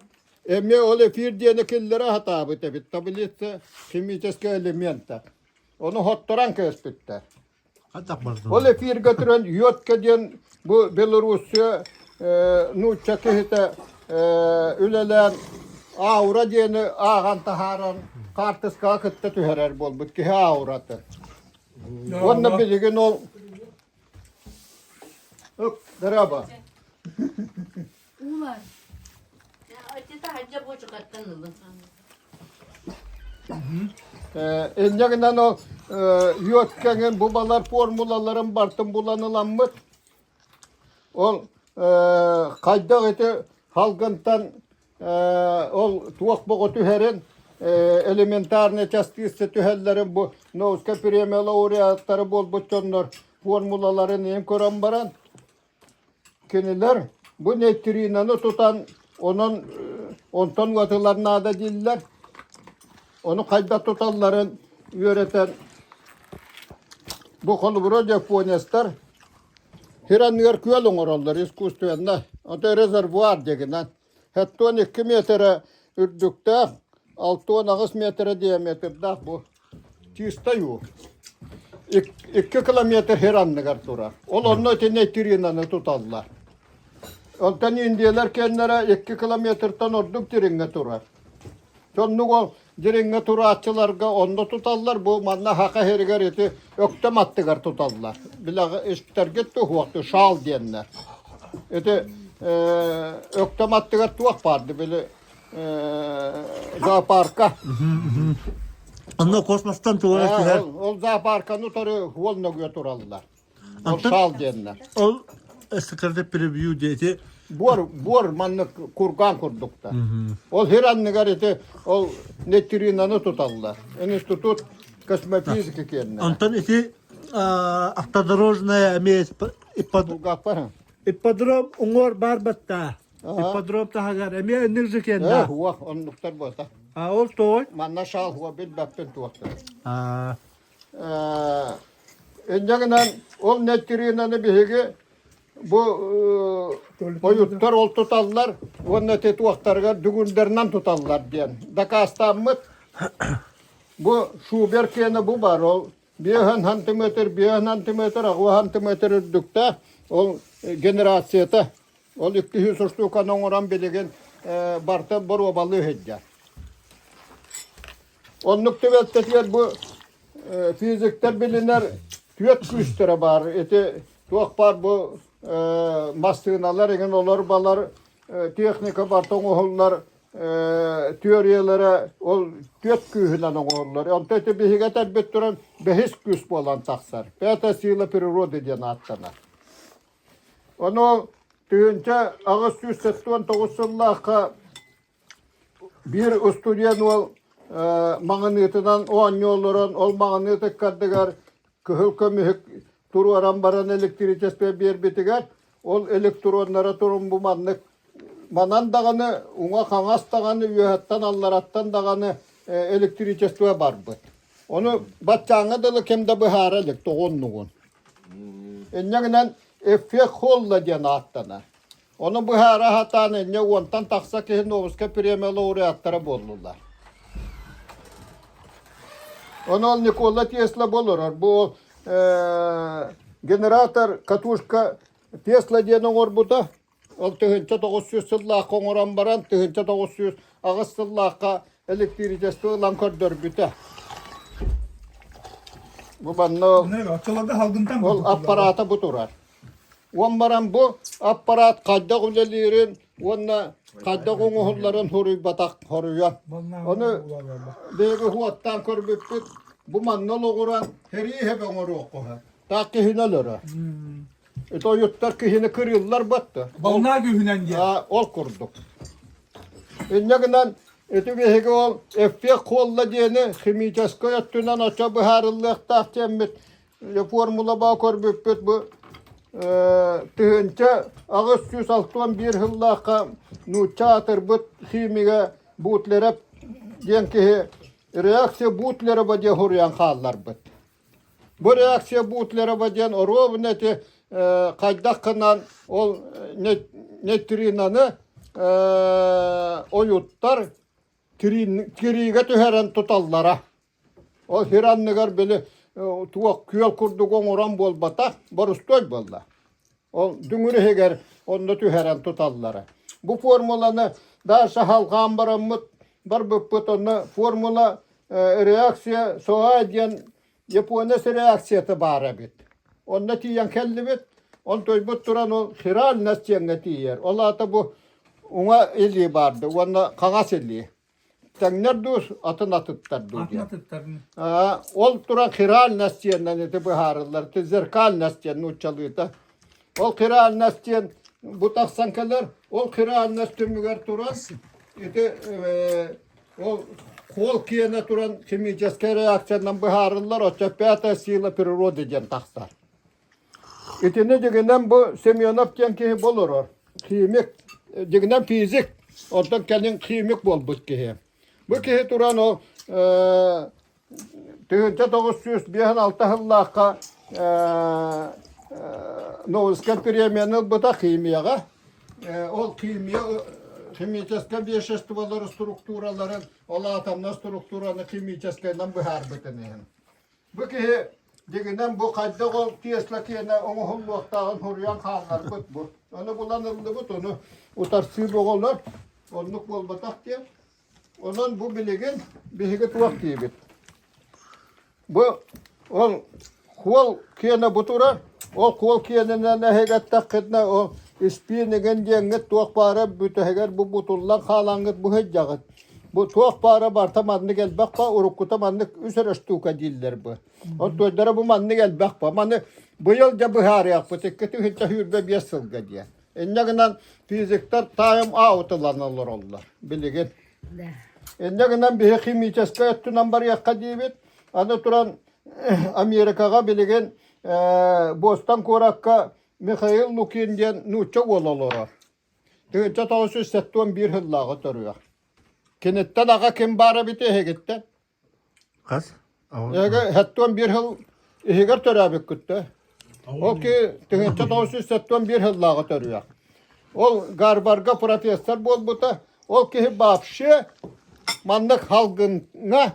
эмиэ ол эфир диэни киллэрэ сатаабыт эбит таблица химического элемента. Ону хотторон кээспиттэр. Ол эфиргэ туран Йотка диэн бу Белоруссия нуучча киһитэ үлэлээн аура диэни ааҕан таһааран хаартыскаҕа кытта түһэрэр буолбут киһи аурата. Уонна билигин ол Дороба. Улар. Таһырдьа буочукаттан ылын. Инньэ гынан ол үөткэҥин бу балар формулаларын бартын булан ыламмыт. Ол хайдах ити халгынтан ол туох боҕо түһэрин элементарный частица түһэллэрин бу Нобелевскай премия лауреаттара буолбут дьоннор формулаларын иһин көрөн баран Кинилэр бу нейтриноны тутан, онон онтон уотулар наада дииллэр. Ону хайдах туталларын үөрэтэн, бу холобура японецтар сир анныгар күөл оҥороллор искусственно, ото резервуар дегинэн. 72 метрэ үрдүктээх, 68 метрэ диаметрдаах бу чистай уу. 2 километр сир анныгар турар. Ол онно ити нейтринаны туталлар. Онтон индиялар кэннэрэ 2 километртан ордук дириҥҥэ турар. Соннук ол дириҥҥэ турааччыларга онно туталлар, бу манна Хаха сиригэр ити Өктөм аттыгар туталлар. Билэҕи истэргит туһуохту шаал диэннэр. Ити Өктөм аттыгар туох баарды били зоопарка. Онно космостан туора түһэр. Ол зоопарканы утары уол нөгүө тураллар. Ол шал диэннэр. Ол эстакарда превью диэти Буор, буор маннык курган курдукта. Ол хир анныгар ити ол нейтринаны туталлар. Институт космофизики киэннэ. Онтон ити автодорожная эмиэ ипподром уҥуор баар батта. Ипподром таһыгар эмиэ өннүк жекенда. Уох, оннуктар буота. А ол той? Манна шал хуа билбэппин туохтар. Инньэ гынан ол нейтринаны биһиги бу ойуттар ол туталлар уонна ити туохтарыгар дүгүрдэринэн туталлар диэн дакаастааммыт. Бу Шубер киэнэ бу бар ол биэһэн сантиметр, биэһэн сантиметр, аҕыс сантиметр үрдүктээх ол генерацията ол 200 штуканы оҥорон билигин барыта боруобалыы сылдьар. Оннук түбэлтэтигэр бу физиктэр билинэр түөрт күүстэрэ баар. Ити туох баар бу массыыналар эҥин олор балар техника барыта оҥоһуллар түөрүйэлэрэ ол түөрт күүһүнэн оҥоһуллар. Онто ити биһиги этэрбит туран бэһис күүс буолан тахсар. Пятая сила природы диэн ааттанар. Ону 1879 сыллаахха Биир устудьуон уол маҥаныытынан оонньуу олорон, ол маҥаныы ыккардыгар кыһыл көмүһү туруоран баран электричество биэрбитигэр, ол электроннара турун бу маннык манан даҕаны, уҥа-хаҥас даҕаны, үөһэттэн-аллараттан даҕаны электричество барбыт. Ону баччааҥҥа дылы ким да быһаара илик тоҕо оннугун. Инньэ гынан эффект Холла диэн ааттанар. Ону быһаара сатаан инньэ уонтан тахса киһи Нобелевскай премия лауреаттара буоллулар. Онон Никола Тесла болорор. Бу генератор катушка Тесла диэн оҥорбута. Ол 1900 сыллаахха оҥорон баран 1908 сыллаахха электричество ылан көрдөрбүтэ. Бу манна ол аппарата бу турар. Уон баран бу аппарат хайдах үлэлиирин уонна хайдах оҥоһулларын хоруйбатах хоруйа. Ону биһиги уоттаан көрбүппүт бу манна олоҕуран сэрии хэбэ оҥоруохха таах киһини өлөрө. Ити ойуттар киһини кырыыллар батта. Волна күүһүнэн диэн. Ол курдук. Инньэ гынан ити биһиги ол эффект Холла диэни химическэй өттүнэн оччо быһаарыллыахтаах диэммит формулаба көрбүппүт бу 1861 сыллаахха нуучча аатырбыт химигэ Бутлеров диэн киһи реакция Бутлерова диэн суруйан хаалларбыт. Бу реакция Бутлерова диэн оруобуна ити хайдах гынан ол нейтринаны ойуттар кириигэ түһэрэн туталлара. Ол сир анныгар били туох күөл курдук оҥорон буолбатах, борустуой буолла. Ол дүҥүр иһигэр онно түһэрэн туталлара. Бу формуланы даже халҕаан бараммыт барбыппыт онно формула реакция СОА диэн японец реакцията баар эбит. Онно тиийэн кэллибит, онтуйбут туран ол хиральность диэҥҥэ тиийэр. Ол аата бу уҥа илии баарды уонна хаҥас илии. Тэҥнэр дуу, атын атыттар дуу диэн. Ол туран хиральность диэннэн ити быһаарыллар. Ити зеркальность диэн нууччалыыта. Ол хиральность диэн бу тахсан кэлэр. Ол хиральность түмүгэр туран ити ол куол киэнэ туран химическэй реакциянан быһаарыллар. Оччо пятая сила природы диэн тахсар. Итини дьиҥинэн бу Семенов диэн киһи болорор. Химик, дьиҥинэн физик, онтон кэлин химик буолбут киһи. Бу киһи туран ол 1956 сыллаахха Нобелевскай премияны ылбыта химияҕа. Ол химия химическэй веществолары структураларын, ол атомнай структураны химическайынан быһаарбытын иһин. Бу киһи дьиҥинэн бу хайдах ол Тесла киэнэ оҥоһуллуохтааҕын суруйан хаалларбыт бу. Ону булан ыллыбыт, ону утарсыы оҕолор оннук буолбатах диэн. Онон бу билигин биһиги туох диибит? Бу ол хуол киэнэ бу турар, ол хуол киэнинэн эһигэттэххитинэ ол Испиэн игин диэҥҥит туох баара бүтэһигэр бу бутуллан хаалаҥҥыт бу сылдьаҕыт. Бу туох баара барыта маннык элбэх ба, уруккута маннык үс эрэ штука дииллэр бу. Оттуойдара бу маннык элбэх ба. Маны быйыл дьэ быһаарыахпыт 2025 сылга диэн. Инньэ гынан физиктар time out ылан олороллор билигин. Инньэ гынан биһи химическэй өттүнэн барыахха диибит. Аны туран Америкаҕа билигин Бостон куоракка Михаил Лукин диэн нуучча уола олорор. 1971 сыллааҕы төрүөх. Киниттэн аҕа ким баар эбитий эһигиттэн? Хас? Эһиги 71 сыл иһигэр төрөөбүккүт да? Ол ки 1971 сыллааҕы төрүөх. Ол Гарварга профессор буолбута. Ол киһи вообще маннык халгыҥҥа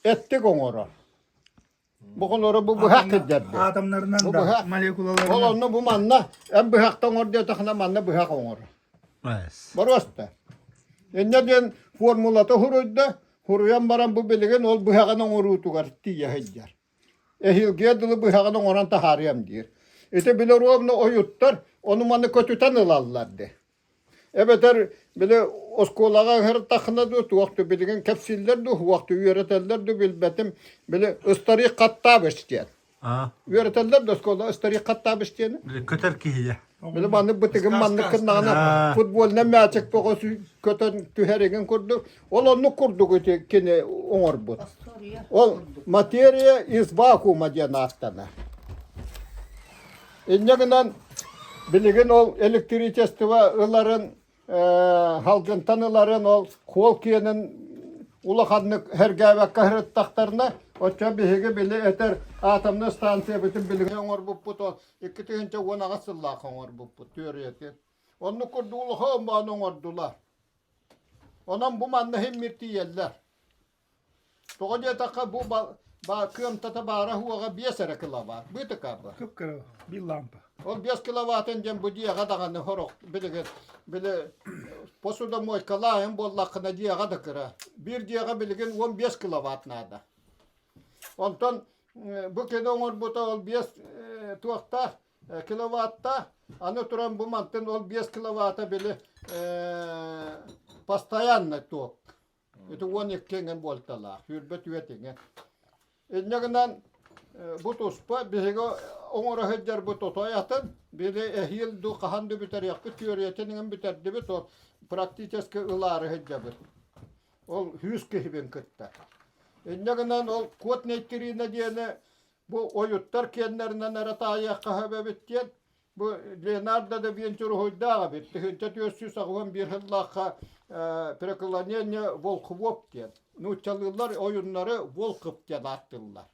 эттик оҥорор. Бу холоро бу быһах кирдэрдэ. Атомнарынан Бу да, быһах. молекулаларынан. Ол онно бу манна эн быһахта оҥор диэтэххинэ манна быһах оҥор. Боруоста. Инньэ диэн формулата хуруйда, хуруйан баран бу билигин ол быһаҕын оҥоруутугар тиийэ сылдьар. Эһиилгигэ дылы быһаҕын оҥорон таһаарыам диир. Ити били ровно ойуттар ону маны көтүтэн ылаллар дии. Эбэтэр били оскуолаҕа ыһыртаххына дуу, туох дуу билигин кэпсииллэр дуу, уох дуу үөрэтэллэр дуу билбэтим. Били ыстарык хаттаабыс диэн. Үөрэтэллэр да оскуола ыстарык хаттаабыс диэни. Били көтөр киһийэ. Били маннык бытыгым маннык гыннаҕына футбольнай мячик бөҕө көтөн түһэригин курдук. Ол оннук курдук ити кини оҥорбут. Ол материя из вакуума диэн ааттанар. Инньэ гынан билигин ол электричество ыларын, салгынтан ыларын ол хуол киэнин улаханнык сэргээбэккэ сырыттахтарына, оччо биһиги били этэр атомнай станциябытын билигин оҥорбуппут ол 2018 сыллаах оҥорбуппут түөрүйэтин. Оннук курдук улахан бааны оҥордулар. Онон бу манна иһин тиийэллэр. Тоҕо диэтэххэ, бу кыамтата баара-суоҕа 5 эрэ киловатт. Быытыкаба. Кып-кыра, биир лампа. Ол 5 киловаттын диэн бу дьиэҕэ даҕаны сорох билигин били посудомойкалааһын буоллаххына дьиэҕэ да кыра. Биир дьиэҕэ билигин 15 киловатт наада. Онтон бу кини оҥорбута ол 5 туохтаах киловаттаах. Аны туран бу мантан ол 5 киловатта били постоянно ток. Ити 12 иҥэн буолталаах, 24 иҥэн. Инньэ гынан бу туспа биһиги оҥоро сылдьарбыт отой атын, били эһиил дуу хаһан да бүтэриэхпит, түөрүйэтин иҥэн бүтэрдибит, ол практически ылаары сылдьабыт. Ол сүүс киһибин кытта. Инньэ гынан ол код нейтрина диэни бу ойуттар киэннэринэн эрэ таайыахха сөп эбит диэн Бу Леонардо да Винчи уруһуйдаах эбит. 1481 сыллаахха преклонение Волхвов диэн. Нууччалыылар ойуннары Волхов диэн ааттыыллар.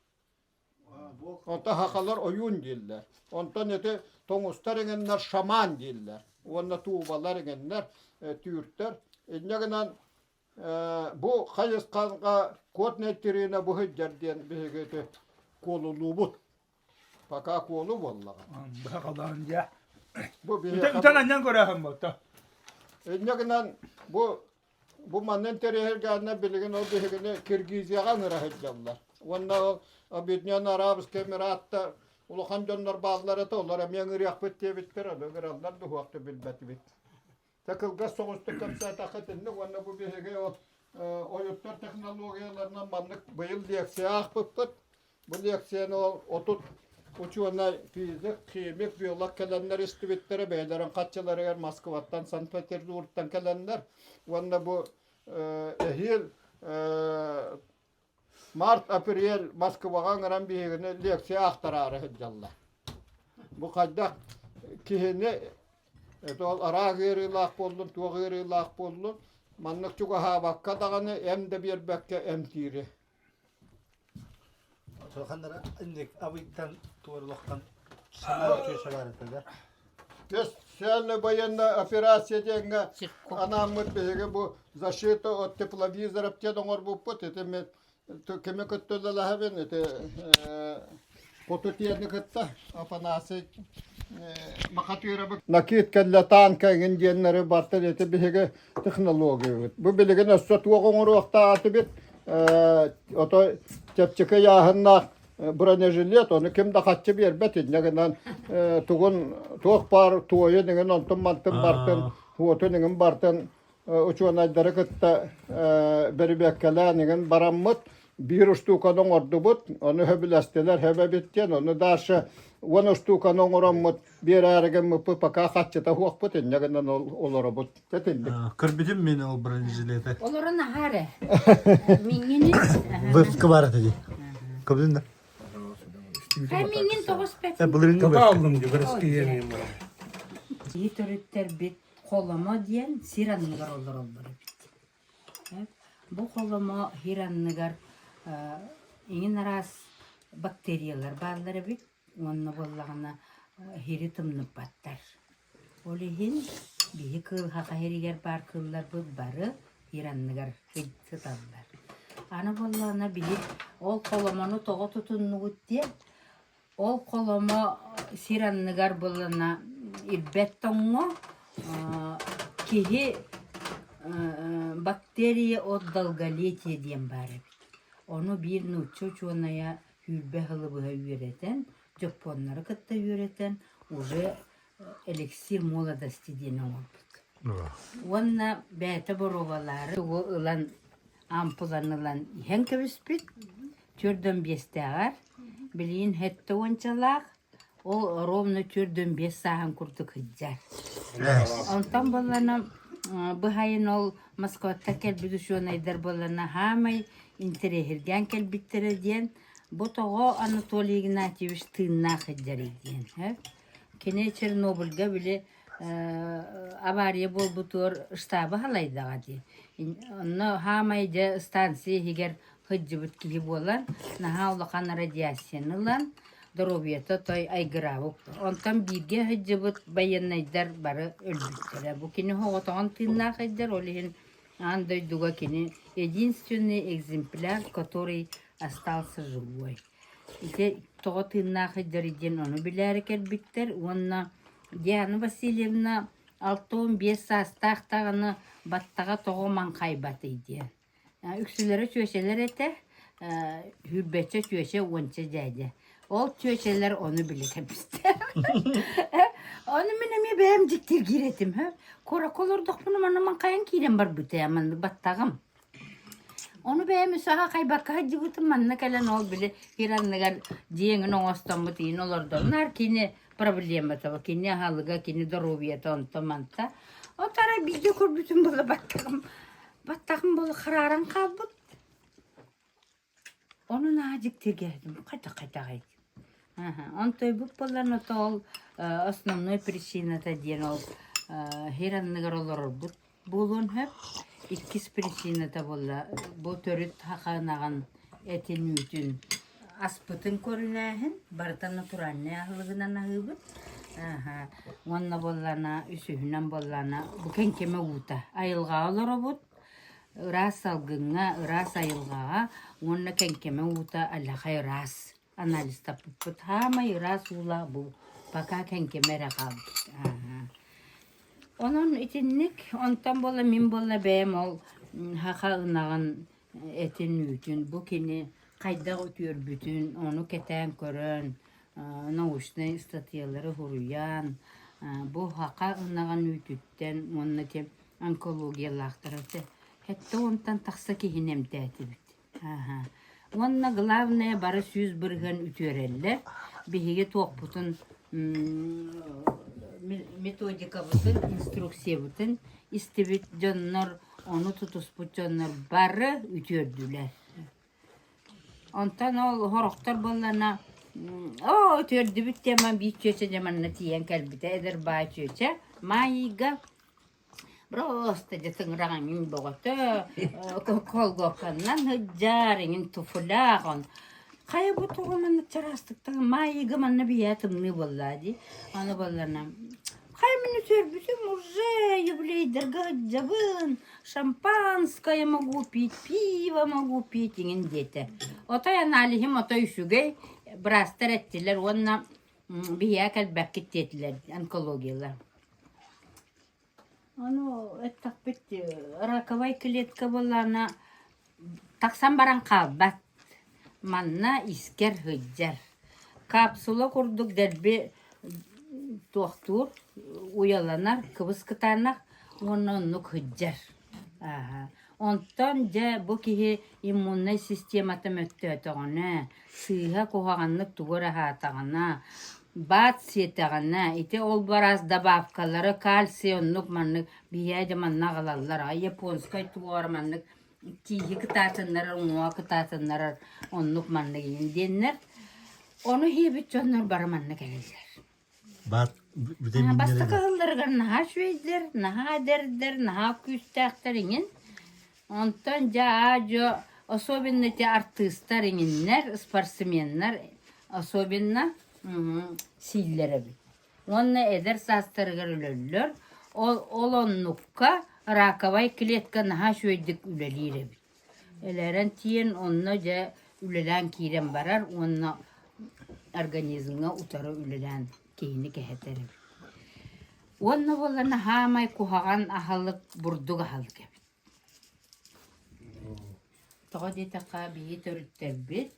Онтон сахалар ойуун дииллэр. Онтон ити тоҥустар иҥэннэр шаман дииллэр. Уонна туубалар иҥэннэр түүртэр. Инньэ гынан бу хайысхаҕа код нейтрина бу сылдьар диэн биһиги ити куолулуубут. Пока куолу буоллаҕа. Быһа халаан дьэ. Бу биһиэхэ Үтэн анньан көрөөһүн буолта. Инньэ гынан бу бу манна интэриэһиргээннэр билигин ол биһигини Киргизияҕа ыҥыра сылдьаллар. Уонна ол Объединенные Арабские Эмираттар улахан дьоннор бааллар этэ, олор эмиэ ыҥырыахпыт диэбиттэр, ону ыҥыраллар да уһуох да билбэтибит. Тэ кылгас соҕустук кэпсээтэххэ итинник уонна бу биһиги ойуттар технологияларынан маннык быйыл лекция аахпыппыт. Бу лекцияны ол 30 учуонай физик, химик, биолог кэлэннэр истибиттэрэ бэйэлэрин хаччыларыгар Москваттан, Санкт-Петербургтан кэлэннэр уонна бу эһиил Март-апрель Москваҕа ыҥыран биһигини лекция аахтараары сылдьаллар. Бу хайдах киһини это ол араак ыарыылаах буоллун, туох ыарыылаах буоллун, маннык чугаһаабакка даҕаны эм да биэрбэккэ эмтиири. Ханнара инник абыйтан туорулахтан санаа үчүгэй сабаарытыгар. Специальная военная операция диэҥҥэ анааммыт биһиги бу защита от тепловизоров диэн оҥорбуппут. Ити мен кими кытта үлэлэһэбин ити хоту тиэни кытта Афанасий Махатырабы накид кэллэ танка эҥин диэннэри бартан ити биһиги технологиябыт. Бу билигин өссө туох оҥоруохтаатыбыт ото чэпчэки ыйааһыннаах. бронежилет, ону ким да хаччы биэрбэт инньэ гынан тугун туох баар туойун иҥин онтун мантын бартын, уотун иҥин бартын учуонайдары кытта бэрибиэккэлээн иҥин бараммыт биир устууканы оҥордубут, ону сөбүлэстилэр, сөп эбит диэн, ону дальше 10 устууканы оҥороммут биэрээри гыммыппыт, пока хаччыта суохпут, инньэ гынан олоробут. Тэтинник. Көрбүтүм мин ол бронежилеты. Олорон аһаар ээ. Миҥини. Выпуска бар ити. Көбүтүн да. Хай миҥин тоҕус пэт. Былырыыҥҥы Тота выпуска. алдым ди бырыскыйа мин Киһи төрүттэрбит холомо диэн сир анныгар олороллор эбит. Бу холомо сир анныгар иҥин араас бактериялар бааллар эбит уонна буоллаҕына сири тымныппаттар. Ол иһин биһи кыыл саха сиригэр баар кыылларбыт бары сир анныгар сыталлар. Аны буоллаҕына биһи ол холомону тоҕо тутуннугут диэн Ол холомо сир анныгар былына ирбэт тоҥҥо киһи бактерия от долголетия диэн баар эбит. Ону биир нуучча учуонайа 20 сылы быһа үөрэтэн, дьоппуоннары кытта үөрэтэн, уже эликсир молодости диэн оҥорбут. Уонна бэйэтэ боруобалаары тугу ылан ампуланы ылан иһэн кэбиспит. Төрдөн биэстээҕэр, билигин сэттэ уончалаах, ол ровно төрдөн биэс сааһын курдук сылдьар. Онтон буоллана быһайын ол Москваттан кэлбит учуонайдар буоллана хаамай интэриэһиргээн кэлбиттэрэ диэн бу тоҕо Анатолий Игнатьевич тыыннаах сылдьарый диэн. Кини Чернобыльга били авария буолбутугар штаба халайдаҕа дии. Онно хаамай дьэ станция иһигэр сылдьыбыт киһи буолан, наһаа улахан радиацияны ылан, доруобуйата той айгыраабыт. Онтон бииргэ сылдьыбыт байыаннайдар бары өлбүттэрэ. Бу кини соҕотоҕун тыыннаах сылдьар, ол иһин аан дойдуга кини единственный экземпляр, который остался живой. Ити тоҕо тыыннаах сылдьарый диэн ону билээри кэлбиттэр уонна Диана Васильевна 65 саастаах даҕаны баттаҕа тоҕо маҥхайбатый диэн. Үксүлэрэ чүөчэлэр этэ, сүүрбэччэ чүөчэ, уонча дьээдьэ. Ол чүөчэлэр ону билэ кэбистэр. Ону мин эмиэ бэйэм дьиктиргиир этим. Куоракка олордохпуна манна маҥхайан киирэн барбыта маннык баттаҕым. Ону бэйэм үсэҕэ хайбакка сылдьыбытым, манна кэлэн ол били сир анныгар дьиэҥин оҥостоммут иин олордом. Наар кини проблемата, кини аһылыга, кини доруобуйата онто-манта. От арай биирдэ көрбүтүм буола баттаҕым, баттаҕым буола харааран хаалбыт. Ону наһаа дьиктиргээтим, хайдах-хайдаҕый Онтойбут буоллар ото ол основной причината диэн ол сир анныгар олорорбут буолуон сөп. Иккис причината буолла бу төрүт саха ынаҕын этин үүтүн аспытын көрүнээһин барыта натуральнай аһылыгынан аһыыбыт. Уонна буоллаҕына үсүһүнэн буоллаҕына бу кэҥкэмэ уута айылҕаҕа олоробут Ыраас салгыҥҥа, ыраас айылҕаҕа уонна Кэҥкэмэ уута аллахай ыраас. Анализтаппыппыт саамай ыраас уулаах бу пока Кэҥкэмэ эрэ хаалбыт. Онон итинник онтон буолла мин буолла бэйэм ол саха ынаҕын этин үүтүн бу кини хайдах үтүөрбүтүн ону кэтээн көрөн научнай ыстатыйалары суруйан бу саха ынаҕын үүтүттэн уонна ити онкологиялаахтара этэ. 70-тан тахса киһини эмтээтибит. Аха. Уонна главное бары 100% үтүөрэллэр. Биһиги туохпутун методикабытын, инструкциябытын истибит дьоннор, ону тутуспут дьоннор бары үтүөрдүлэр. Онтон ол сорохтор буоллана оо үтүөрдүбүт тема биир чүөчэ дьэ манна тиийэн кэлбитэ эдэр баай чүөчэ Маайыйга Просто дьэ тыҥыраҕыҥ бөҕөтө, колгуокканнан сылдьар, иҥин туфляҕын. Хайа бу тоҕо маннык чараастык таҥ маайыга манна бийээ тымныы буоллаа дии. Аны буолларына хайа мин үтүөрбүтүм уже юбилейдарга сылдьабын, шампанское могу пить, пиво могу пить иҥин диэтэ. Отой аналиһым отой үчүгэй, быраастар эттилэр уонна биһиэхэ кэлбэккит диэтилэр онкологиялар. Ону эттэхпит раковай клетка буоллаҕына тахсан баран хаалбат. Манна искэр сылдьар. Капсула курдук дэлби туохтуур, уйаланар, кыбыс-кытаанах уонна оннук сылдьар. Ааһа. Онтон дьэ бу киһи иммуннай системата мөлтөөтөҕүнэ, сыыһа куһаҕаннык тугу эрэ аһаатаҕына, баат сиэтэҕинэ, ити ол араас добавкалары, кальций оннук маннык биһиэхэ дьэ манна аҕалаллар аҕай японскай туора маннык тииһи кытаатыннарар, уҥуоҕа кытаатыннарар оннук маннык иһин диэннэр. Ону иһиэбит дьоннор бары манна кэлэллэр. Баат Бастакы ыһылларыгар наһаа үчүгэйдэр, наһаа эдэрдэр, наһаа күүстээхтэр иҥин. Онтон дьэ аа-дьуо особенно ити артыыстар иҥиннэр, спортсменнар особенно сииллэр эбит. Уонна эдэр саастарыгар өлөллөр. Ол, ол оннукка раковай клетка наһаа үчүгэйдик үлэлиир эбит. Элээрэн тиийэн онно дьэ үлэлээн киирэн барар уонна организмҥа утары үлэлээн киһини кэһэтэр эбит. Уонна буоллаҕына саамай куһаҕан аһылык бурдук аһылык эбит. Тоҕо диэтэххэ биһиги төрүттэрбит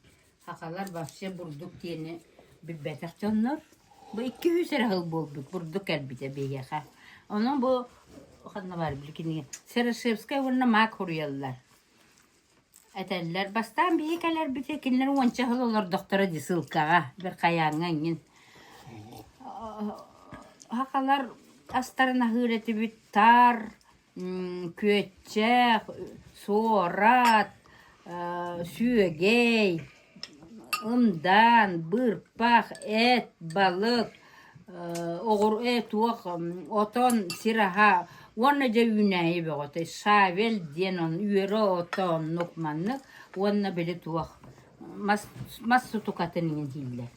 сахалар вообще бурдук диэни билбэтэх дьоннор. Бу 200 эрэ сыл буолбут бурдук кэлбитэ биһиэхэ. Онон бу ханна баар били кинигэ Серошевскай уонна Мак суруйаллар. Этэллэр бастаан биһиги кэлэрбитигэр кинилэр уонча сыл олордохторо дии ссылкаҕа бир хайааҥҥа эҥин. Сахалар астарын аһыыр этибит таар күөччэх, суорат, сүөгэй, ымдаан, быырпах, эт, балык, оҕур туох отон, сир аһа уонна дьэ үүнээйи бөҕөтө шавель диэн үөрэ ото оннук маннык уонна били туох мас мас сутукатын иҥин дииллэр.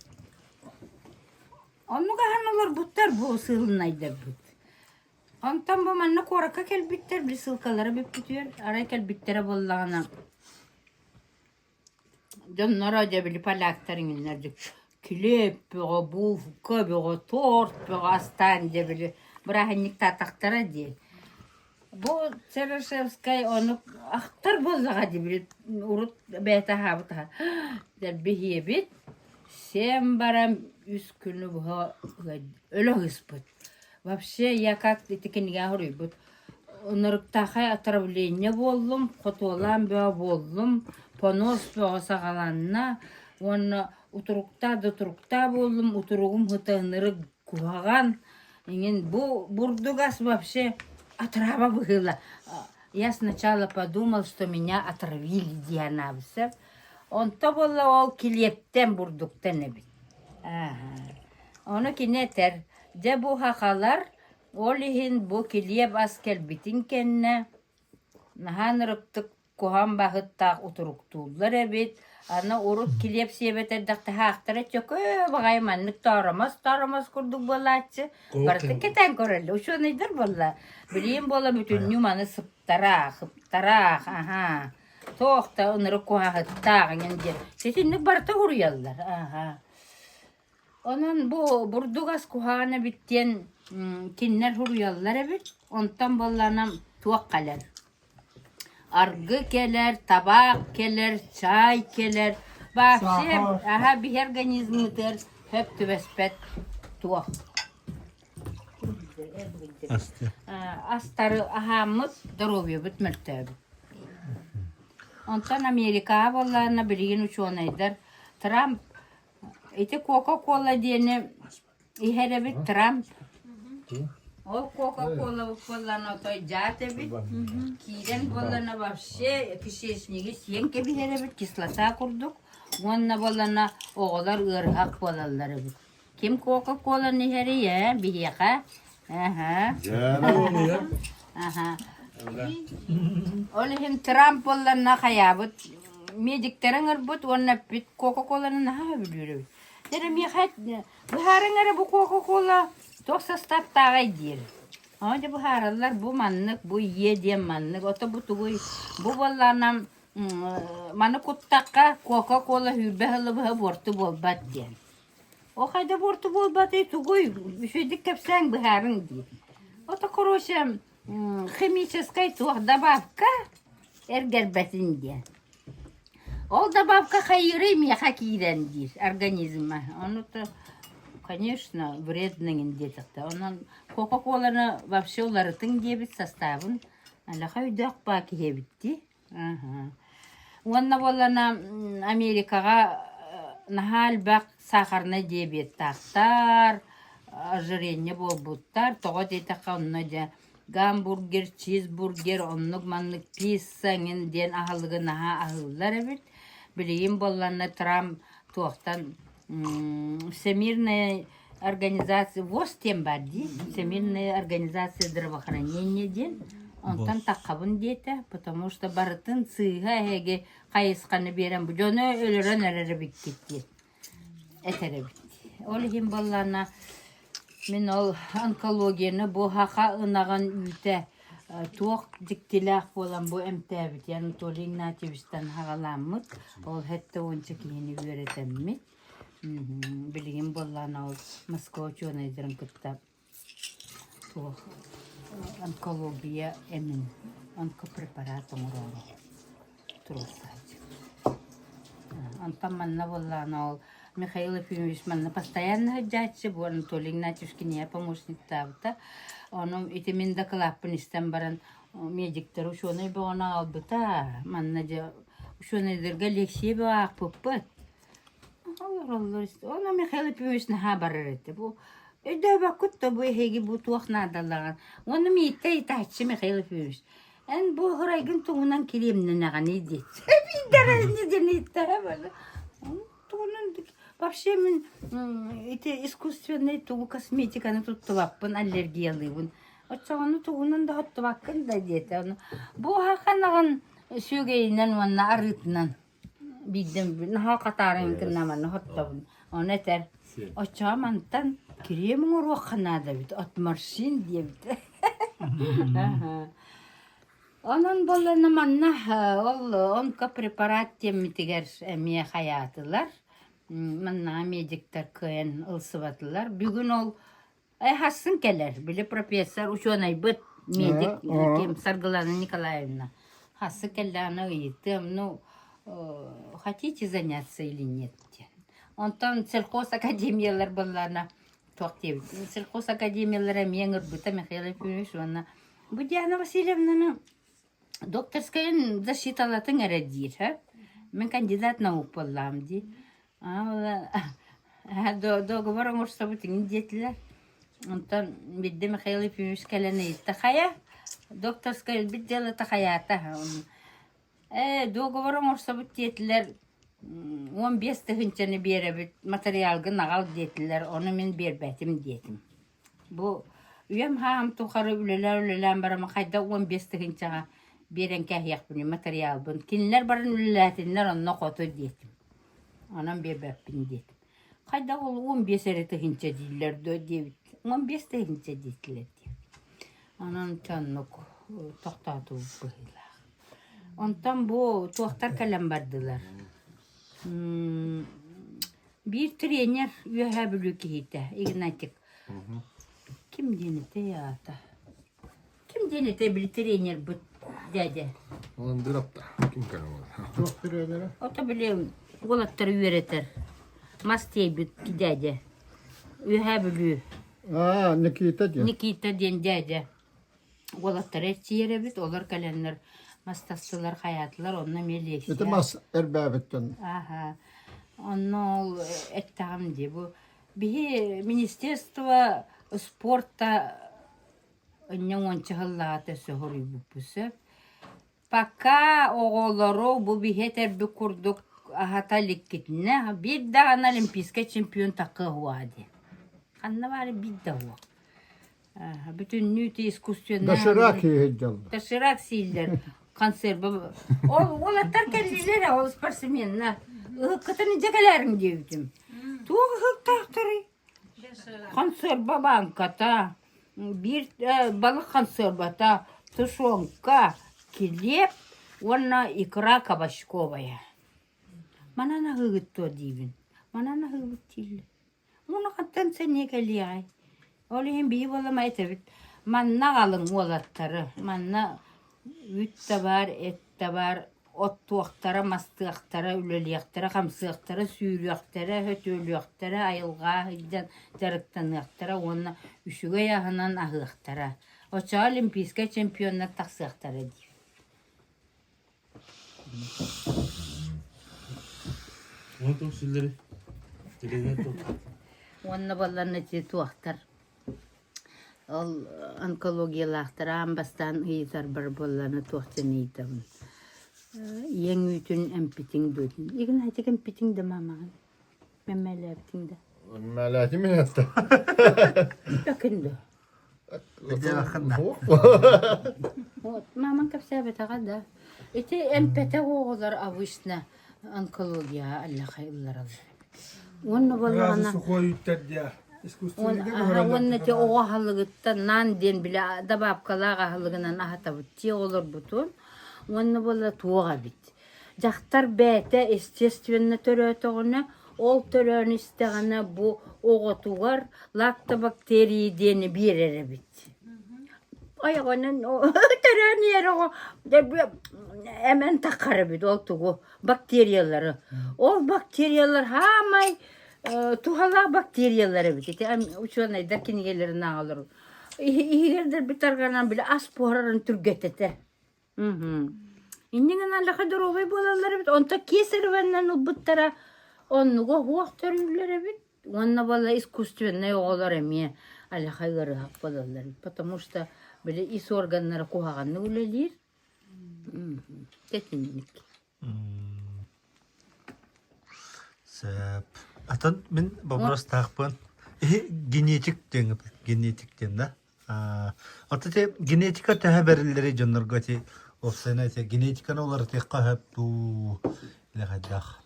Оннук аһан олорбуттар бу сыылынайдарбыт. Онтон бу манна куоракка кэлбиттэр, били ссылкалара бүппүтүгэр, арай кэлбиттэрэ буоллаҕына дьонноро дьэ били поляктар иҥиннэр дьэ килиэп бөҕө, булка бөҕө, торт бөҕө астаан дьэ били бырааһынньыктаатахтара дии. Бу Черышевскай ону ахтар буоллаҕа дии били урут бэйэтэ аһаабыт аһа дэлби иһиэбит, сиэн баран үс күнү быһа өлө ыспыт. Вообще я как ити кинигэ суруйбут Ынырыктаахай отравление буоллум, хотуолаан бөҕө буоллум, понос бөҕө саҕаланна уонна утуруктаа да утуруктаа буоллум, утуругум сыта ынырык куһаҕан иҥин бу бурдук ас вообще отрава быһыыла. Я сначала подумал, что меня отравили диэн аабыса. Онто буолла ол килиэптэн бурдуктан эбит. Ону кини этэр, Дьэ бу сахалар ол иһин бу килиэп ас кэлбитин кэннэ наһаа ынырыктык куһаҕан баһыттаах утуруктууллар эбит. Аны урут килиэп сиэбэт эрдэхтэһаахтара чөкөө баҕайы маннык тооромос-тооромос курдук буолааччы. Барытын кэтээн көрөллөр. Учуонайдар буолла. Билигин буола бүтүннүү маны сыптараах, ыптараах, аһаа. Туох да ынырык куһаҕыттаах эҥин диэн. Ситинник барыта уруйаллар. Аһаа. Онон бу бурдук ас куһаҕан эбит диэн кинилэр суруйаллар эбит. Онтон буоллаҕына туох кэлэр? Аргы кэлэр, табаах кэлэр, чаай кэлэр. Вообще аһа биһи организммытыгар сөп түбэспэт туох. Астары аһааммыт доруобуйабыт мөлтөөбүт. Онтон Америкаҕа буоллаҕына билигин учуонайдар Трамп Ити Кока-Кола диэни иһэр эбит Трамп. Ол Кока-Кола буоллаҕына отой дьаат эбит. Киирэн буоллаҕына вообще кишечниги сиэн кэбиһэр эбит кислота курдук. Уонна буоллаҕына оҕолор ыарыһах буолаллар эбит. Ким Кока-Коланы иһэрий ээ биһиэхэ? Аһа. Аһа. Ол иһин Трамп буоллаҕына хайаабыт медиктэрэ ыҥырбыт уонна эппит Кока-Коланы наһаа сөбүлүүр эбит. Дьэ миэхэ быһаарыҥ эрэ бу Кока-Кола туох састааптааҕый диир. Ону дьэ быһаараллар бу маннык, бу ийэ диэн маннык, ото бу тугуй, бу буоллаҕына маны куттахха Кока-Кола сүүрбэ сылы быһа буорту буолбат диэн. О хайда буорту буолбатый тугуй, үчүгэйдик кэпсээҥ быһаарыҥ диир. Ото короче химическай туох добавка эргэрбэтин диэн. Ол добавка хайыырый миэхэ киирэн диир организма. Ону то, конечно, вредныйын диэтэхтэ. Онон Кока-Коланы вообще уларытыҥ диэбит составын алаха өйдөөх баа киһи эбит дии. Уонна буоллана Америкаҕа наһаа элбэх сахарнай диабеттаахтар, ожирение буолбуттар. Тоҕо диэтэххэ онно дьэ гамбургер, чизбургер, оннук маннык пицца эҥин диэн аһылыгы наһаа аһыыллар эбит. Билигин буолланна Трамп туохтан Всемирная организация ВОЗ диэн баар дии Всемирная организация здравоохранения диэн онтон таххабын диэтэ потому что барытын сыыһа эһиги хайысханы биэрэн бу дьону өлөрөн эрэр эбиккит диэн этэр эбит ол иһин буоллаҕына мин ол онкологияны бу саха ынаҕын үүтэ туох дьиктилээх буолан бу эмтээбит Анатолий Игнатьевичтан саҕалааммыт ол 70 киһини үөрэтэммит Билигин буоллаҕына ол Москва учуонайдарын кытта туох онкология эмин онкопрепарат оҥороору туруорсааччы. Онтон манна буоллаҕына ол Михаил Ефимович манна постоянно сылдьааччы, бу Анатолий Игнатьевич киниэхэ помощниктаабыта. Ону ити мин дакылааппын истэн баран медиктэр учуонай бөҕөнү аҕалбыта. Манна дьэ учуонайдарга лекция бөҕө аахпыппыт. Олороллор Ону Михаил Ефимович наһаа барар этэ. Бу өйдөөбөккүт да бу эһиги бу туох наадалааҕын. Уонна мииттэ ыйытааччы Михаил Ефимович. Эн бу һурайгын тугунан кириэмнэнэҕиний диэччи. Биирдэрэ инньэ диэн ыйыттара Тугунан вообще мин ити искусственный тугу косметиканы туттубаппын, аллергиялыыбын. Оччоҕуна тугунан да хоттубаккын да диэтэ. Ону бу хаханаҕын сүөгэйинэн уонна арыытынан Биирдэ наһаа хатаарыҥ кыннаманы хоттобун. Ону этэр, оччоҕо мантан кириэм оҥоруохха наада эбит, от морщин диэбитэ. Онон буоллана манна ол онкопрепарат диэммитигэр эмиэ хайаатылар. Маннаҕа медиктэр кыайан ылсыбатылар. Бүгүн ол Хассын кэлэр, били профессор, учуонайбыт, медик ким Саргылана Николаевна. Хассы кэллэҕинэ ыйытыам, ну, хотите заняться или нет диэн. Онтон сельхоз академиялар буоллаҕына туох диэбит, сельхоз академиялара эмиэ ыҥырбыта Михаил Ефимович уонна бу Диана Васильевнаны докторскайын защиталатыҥ эрэ диир, һэ? Мин кандидат наук буоллаҕым дии. Договор оҥорсобут иҥин диэтилэр. Онтон биирдэ Михаил Ефимович кэлэн ыйытта, хайа, докторскай өлбүт дьыалата хайаата? Ээ, договор оҥорсобут диэтилэр, 15 тыһыынчаны биэрэбит, матырыйаалгын аҕал диэтилэр, ону мин биэрбэтим диэтим. Бу үйэм хаһан тухары үлэлээн-үлэлээн баран хайдах 15 тыһыынчаҕа биэрэн кээһиэхпиний матырыйаалбын. Кинилэр баран үлэлээтиннэр онно хоту диэтим. Онон биэрбэппин диэтим. Хайдах ол 15 эрэ тыһыынча дииллэр дуо диэбит. 15 тыһыынча диэтилэр диэбит. Онон оннук тохтоотубут быһыылаах. Онтон бу туохтар кэлэн бардылар. Биир тренер Үөһээ Бүлүү киһитэ Игнатик. Ким диэн этэй аата? Ким диэн этэй били тренербит дядя? Ландырапта. Ким кэлэн Туох тренерэ? Ото били уолаттары үөрэтэр. Мас тиэйбит дядя. Үөһээ Бүлүү. Аа, Никита диэн. Никита диэн дядя. Уолаттары эрчийэр эбит, олор кэлэннэр мас тастылар, хайаатылар, онно эмиэ лекция. Ити мас эрбээбиттэн. Аха. Онно ол эттэҕим дии бу биһи министерство спорта ынньа уонча сыллааҕыта сөһоруйбуппут сөп. Пока оҕолору бу биһи этэрбит курдук аһата иликкитинэ биир даҕаны олимпийскай чемпион такыа уоҕа дии. Ханна баары биир да уох. Бүтүннүү ити искусственнай Доширак сииллэр. Доширак сииллэр. Консерва. Ол уолаттар кэллилэр ол спортсменна. Ыһыккытын илдьэ кэлээриҥ диэбитим. Туох ыһыктаахтарый? Консерва бааҥката, биир балык консервата, тушенка, килиэп уонна икра кабачковая. Манан аһыыгыт дуо диибин. Манан аһыыбыт дииллэр. Муҥхаттан сэниэ кэлиэҕэй. Ол иһин биһи буоллаҕына этэбит, манна аҕалыҥ уолаттары, манна үүт да баар, эт да баар. Оттуохтара, мастыахтара, үлэлиэхтэрэ, хамсыахтара, сүүрүөхтэрэ, сөтүөлүөхтэрэ, айылҕа сылдьан дьарыктаныахтара уонна үчүгэй аһынан аһыахтара. Оччоҕо олимпийскай чемпионнар тахсыахтара дии. Уонна буолларна ити туохтар Ол онкологиялаахтар аан бастаан ыйытарбар буоллаҕына туох диэн ыйытабын ийэҥ үүтүн эмпитиҥ дуо диэн Игнатик эмпитиҥ да маамаҕын мэммээлээбитиҥ да Мэммээлээтим мин этэ. Өкүн да Вот, мамаҥ кэпсээбэтэҕэ да. Ити эмпэтэх оҕолор обычно онкологияҕа аллаха ыллараллар. Уонна буоллаҕына Сухой үүттэр диэ. Уонна ити оҕо аһылыгыттан нан диэн били добавкалаах аһылыгынан аһатабыт дии оҕолорбутун. Уонна буолла туох эбит. Дьахтар бэйэтэ естественно төрөөтөҕүнэ, ол төрөөн истэҕинэ бу оҕотугар лактобактерии диэни биэрэр эбит. Ойоҕунан төрөөн иһэр оҕо эмэн таххар эбит ол тугу бактериялары. Ол бактериялар хаамай туһалаах бактериялар эбит. Ити учуонайдар кинигэлэрин ааҕалар. Иһигэр битарганан били ас буһарарын түргэтэтэ. Инньэ гынан лаха доруобай буолаллар эбит. Онто кесареваннан ылбыттара оннуга уһуох төрүүллэр эбит. Уонна буолла искусственнай оҕолор эмиэ алаха ыарыһах буолаллар эбит. Потому что били ис органнара куһаҕаннык үлэлиир. Тэтинник. Сөп. Атын мин боппуруостаахпын. Генетик диэн генетик диэн да. Ото те генетика төһө бэриллэрий дьоннорго ти уопсайынан ити генетиканы уларытыахха сөп дуу или хайдах?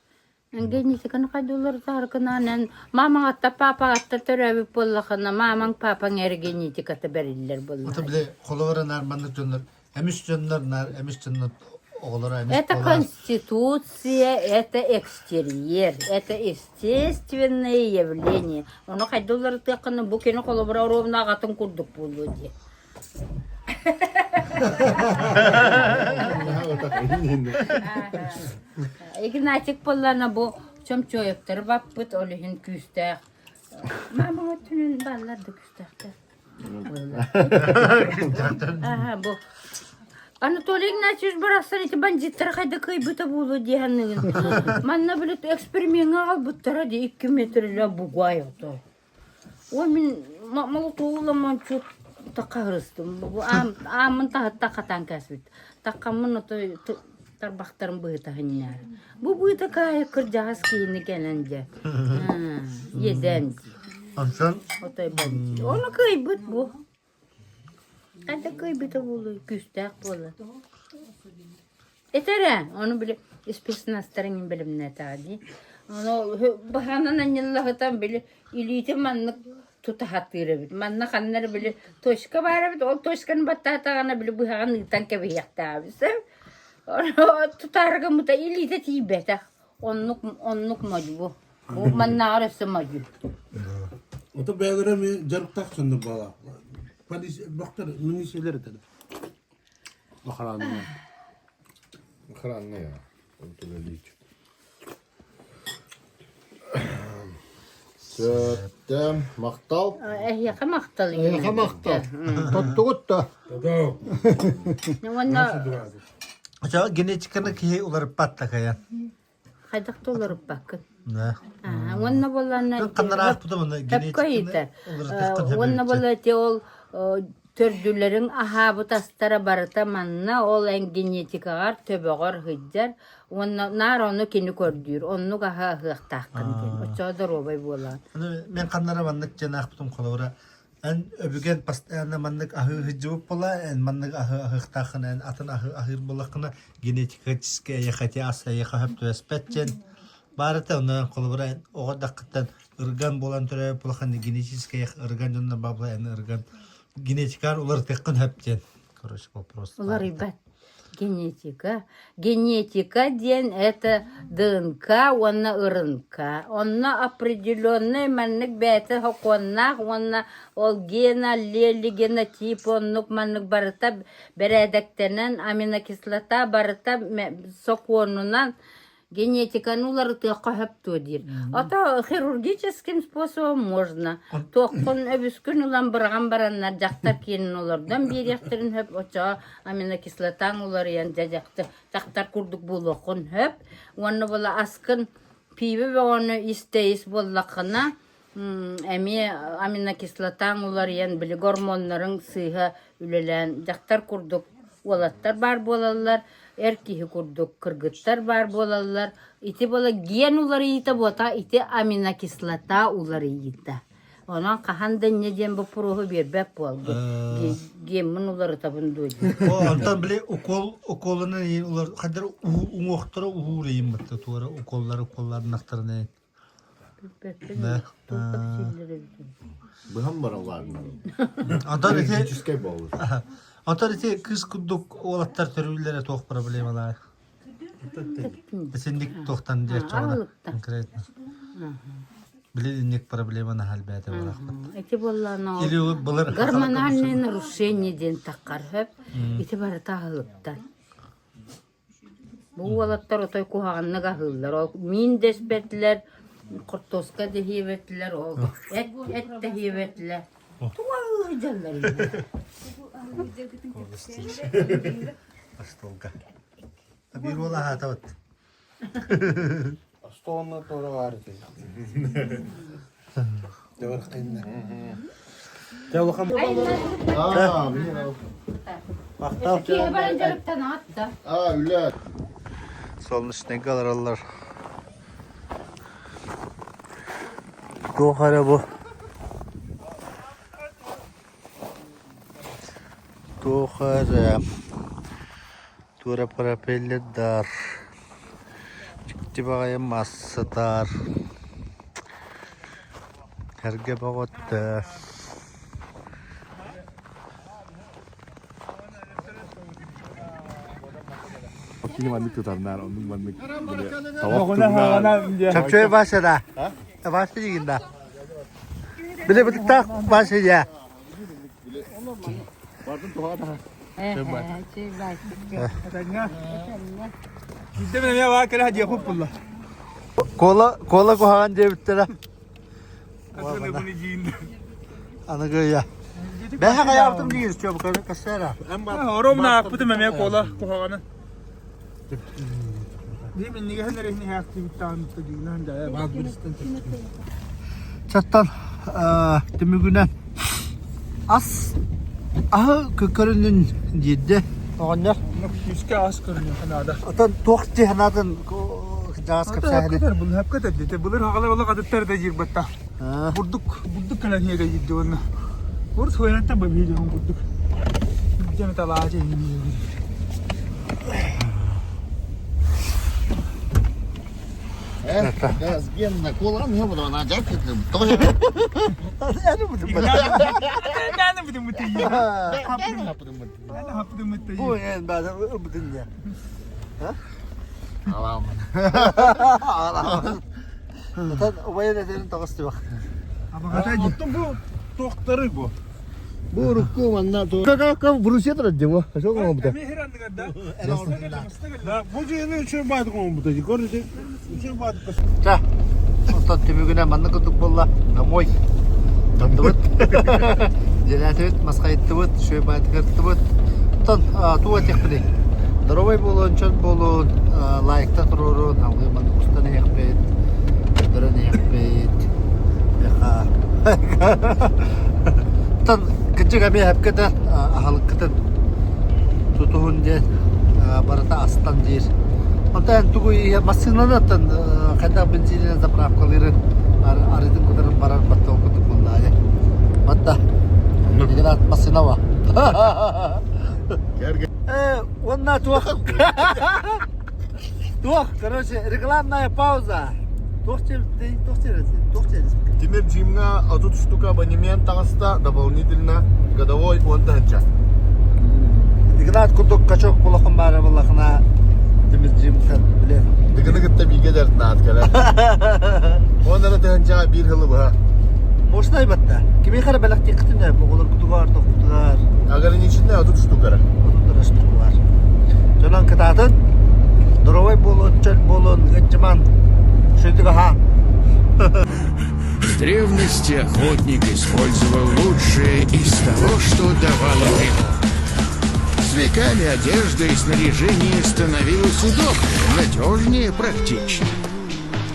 Генетиканы хайдуулар саарыкынаан мамаҕатта папаҕатта төрөөбүт буоллахына мамаҥ папаҥ эрэ генетиката бэриллэр Ото буоллаҕа. били холобура наар маннык дьоннор эмис дьоннор наар эмис дьоннор оҕолоро эмис Это буолар. конституция, это экстерьер, это естественное явление. Ону хайда уларытыаххына бу кини холобура оруобуна аҕатын курдук буолуо дии. Игнатик буоллаҕына бу чомчоевтары баппыт, ол иһин күүстээх. Мама өттүнэн бааллар да күүстээхтэр. Аха, бу Анатолий Игнатьевич барахсан ити бандьыыттары хайда кыайбыта буолуо дии саныыгын. Манна били эксперимеҥҥэ аҕалбыттара дии 2 метрлэ бугай ото. Ой, мин молотуоламмын таххаһырыстым. Бу ааммын таһытта хатаан кээспит. Таххаммын ото тарбахтарым быһыта сынньаары. Бу быыта каайа кырдьаҕас киһини кэлэн дьэ. Иэдээн дии. Онтон Отой бандит. Ону кыайбыт бу. Хайда кыайбыта буолуой, күүстээх буолар. Этэрэ, ону били спецназтарын бэлэмнээтэҕэ дии. Ону баһанан анньыллаһытан били илиитин маннык тута сатыыр эбит. Манна ханна эрэ били точка баар эбит, ол точканы баттаатаҕына били быһаҕын ыытан кэбиһиэхтээх эбит. Тутаары гыммыта илиитэ тиийбэтэх. Оннук оннук модьу. Бу маннааҕар өссө модьу. Ото бэйэлэрэ эмиэ дьарыктаах дьоннор баалаах. Полиция бөхтөр милициялар этэ. Охранная. Охранная. Онтулалиит. Сөптөм махтал. Эһиэхэ махтал. Эһиэхэ махтал. Тоттугут да. Уонна Очо генетиканы киһи уларыппат такая. хайдах да уларыппаккын. Да. Уонна буоллаана Ханнараах тутам уонна генетиканы уларытыаххын Уонна буолла ити ол төрдүлэриҥ аһаабыт астара барыта манна ол эн генетикаҕар төбөҕөр сылдьар уонна наар ону кини көрдүүр оннук аһы аһыахтааххын диэн оччоҕо доруобай буолаҕын Мен ханнара маннык диэн аахпытым холобура эн өбүгэн постоянно маннык аһыы сылдьыбыт буола эн маннык аһы аһыахтааххын эн атын аһы аһыыр буоллаххына генетически эйэхэ ас эйэхэ сөп түбэспэт диэн баар этэ онно холобура эн оҕо эрдэххиттэн ырган буолан төрөөбүт буоллаххына генетически ырган дьоннор баабыла эн ырган генетикаар уларытыаххын сөп диэн короче вопрос уларыйбат. Генетика. Генетика диэн это ДНК уонна РНК. Онно определенный маннык бэйэтэ сокуоннаах уонна ол гена, аллели, генотип оннук маннык барыта бэрээдэктэнэн аминокислота барыта сокуонунан Генетиканы уларытыахха сөп дуо диир. А то хирургическим способом можно. Туоххун өбүскүн ылан быраҕан бараннар дьахтар киэнин олордон биэриэхтэрин сөп, оччоҕо аминокислотаҥ уларыйан дьэ дьахтар, дьахтар курдук буолуоххун сөп. Уонна була аскын пиибэ бөҕөнү ис-тэйис буоллаххына, эмиэ аминокислотаҥ уларыйан, били гормоннарыҥ сыыһа үлэлээн, дьахтар курдук уолаттар баар буолаллар, эр киһи курдук кыргыттар баар буолаллар. Ити буола ген уларыйыыта буота, ити аминокислота уларыйыыта. Онон хаһан да инньэ диэн боппуруоһу биэрбэт буолбут. Геммин уларытабын дуо диэн. Онтон били укол уколунан улар хаддар уҥуохтара уһуур ыйыммытта туора уколлар уколларынахтарына Быһан бараллаарын. Онтон ити Физическэй буолбут. Онтон ити кыыс курдук уолаттар төрүүллэрэ туох проблемалаах? Итинник туохтан диэччэҕинэ конкретно. Били инник проблема наһаа элбээтэ буолаахпыт. Ити буоллаана Или былыр гормональное нарушение диэн таххар сөп. Ити барыта аһылыктан. Бу уолаттар отой куһаҕаннык аһыыллар, ол миин да испэтилэр, хортуоска да сиэбэтилэр, ол эт эт да сиэбэтилэр. Тугу аһыы сылдьаллар Остуолга. Биир уол аһаатабыт. Остуолна туора баар этэ. Аа, билин Махтал. Киһи баран дьарыктанаат да. Аа, үлэ. Солнечныйга олороллор. Туох эрэ бу? Туох эрэ туора пропеллердар дьикти баҕайы мас сытар Эргэ бөҕөттө. Кини маннык тутарнаар, оннук маннык тавах тугунаар. Чопчуй Вася да. Вася дигин да. Биле бытыктаах Вася я. Бардым туһаҕа таһа. Кола кола куһаҕан диэбиттэрэ. Аныгы я. Бэһэ хайаабытым диир чуобуканы кассера. Оромна аахпытым эмиэ кола куһаҕаны. Дим иннигэһин эрэ иһээхтибиттаан тыгыынан дьайа баас билистен Чаттан түмүгүнэн ас аһы көрүнүн диирде оҕонньор. Күүскэ ас көрүнүөххэ наада. Отон туох дии санаатын дьаас кэпсээһини. Былыһапка тэллите. Былыр хаҕалар олох атыттар да диир батта. Бурдук бурдук кэлэн иһэ диирди уонна. Урут хуйанаттан бабии дьон бурдук. Дьэми талаачы Генна кулан не буду она дядька тоже. Бу эн баада ылбытын дия. Алам. Алам. Отон убайын этерин тоҕус тибах. Оттон бу туохтары бу? Бу урукку манна Как как Брусе турар бу. Шо оҥорбута? Бу дьиэни үчүгэй баайдык оҥорбута. Көрүтэ үчүгэй баайдык Ча, онтон түмүгүнэн маннык курдук буолла. Домой. Тандыбыт. Дьиэлээтибит, мас хайыттыбыт, үчүгэй баайдык ырыттыбыт. Оттон тугу этиэхпиний? Здоровай буолуон, чөл буолуун, лайкта туруорун, алгыы маннык устан иһиэхпит, көрдөрөн иһиэхпит. Оттон кырдьык эмиэ сөпкө да аһылыккытын тутуһун диэн барыта астан диир. Онтон эн тугу массыынанан хайдах бензининэн заправкалыырын арыытын кутарын барар батта курдук буоллаайа. Батта. Играт массыына ва. Уонна туох Туох, короче, рекламная пауза. Туох туох туох Тимир Джимҥа 30 штука абонемент таҕыста, дополнительно годовой 10 тыһыынча. Игнат курдук качок булахын баара булахына Тимирджимтан биле. Дыгыны кытта бииргэ дьарытнаат кэлэр. Оннара тыһынчаҕа биир сылы быһа. Можно айбатта. Кими хара бэлэхтиэххитин оҕолор кутугар, тохтугар. Ограниченный 30 штукара. 30 штука бар. Дьонон кытаатын, здоровай буолун, чөл буолун, ыччыман, шүтүк аһаан. В древности охотник использовал лучшее из того, что давала природа. С веками одежда и снаряжение становилось удобнее, надежнее, практичнее.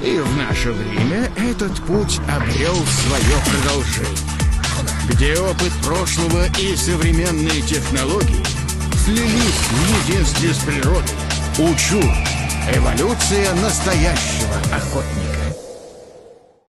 И в наше время этот путь обрел свое продолжение, где опыт прошлого и современные технологии слились в единстве с природой. Учу. Эволюция настоящего охотника.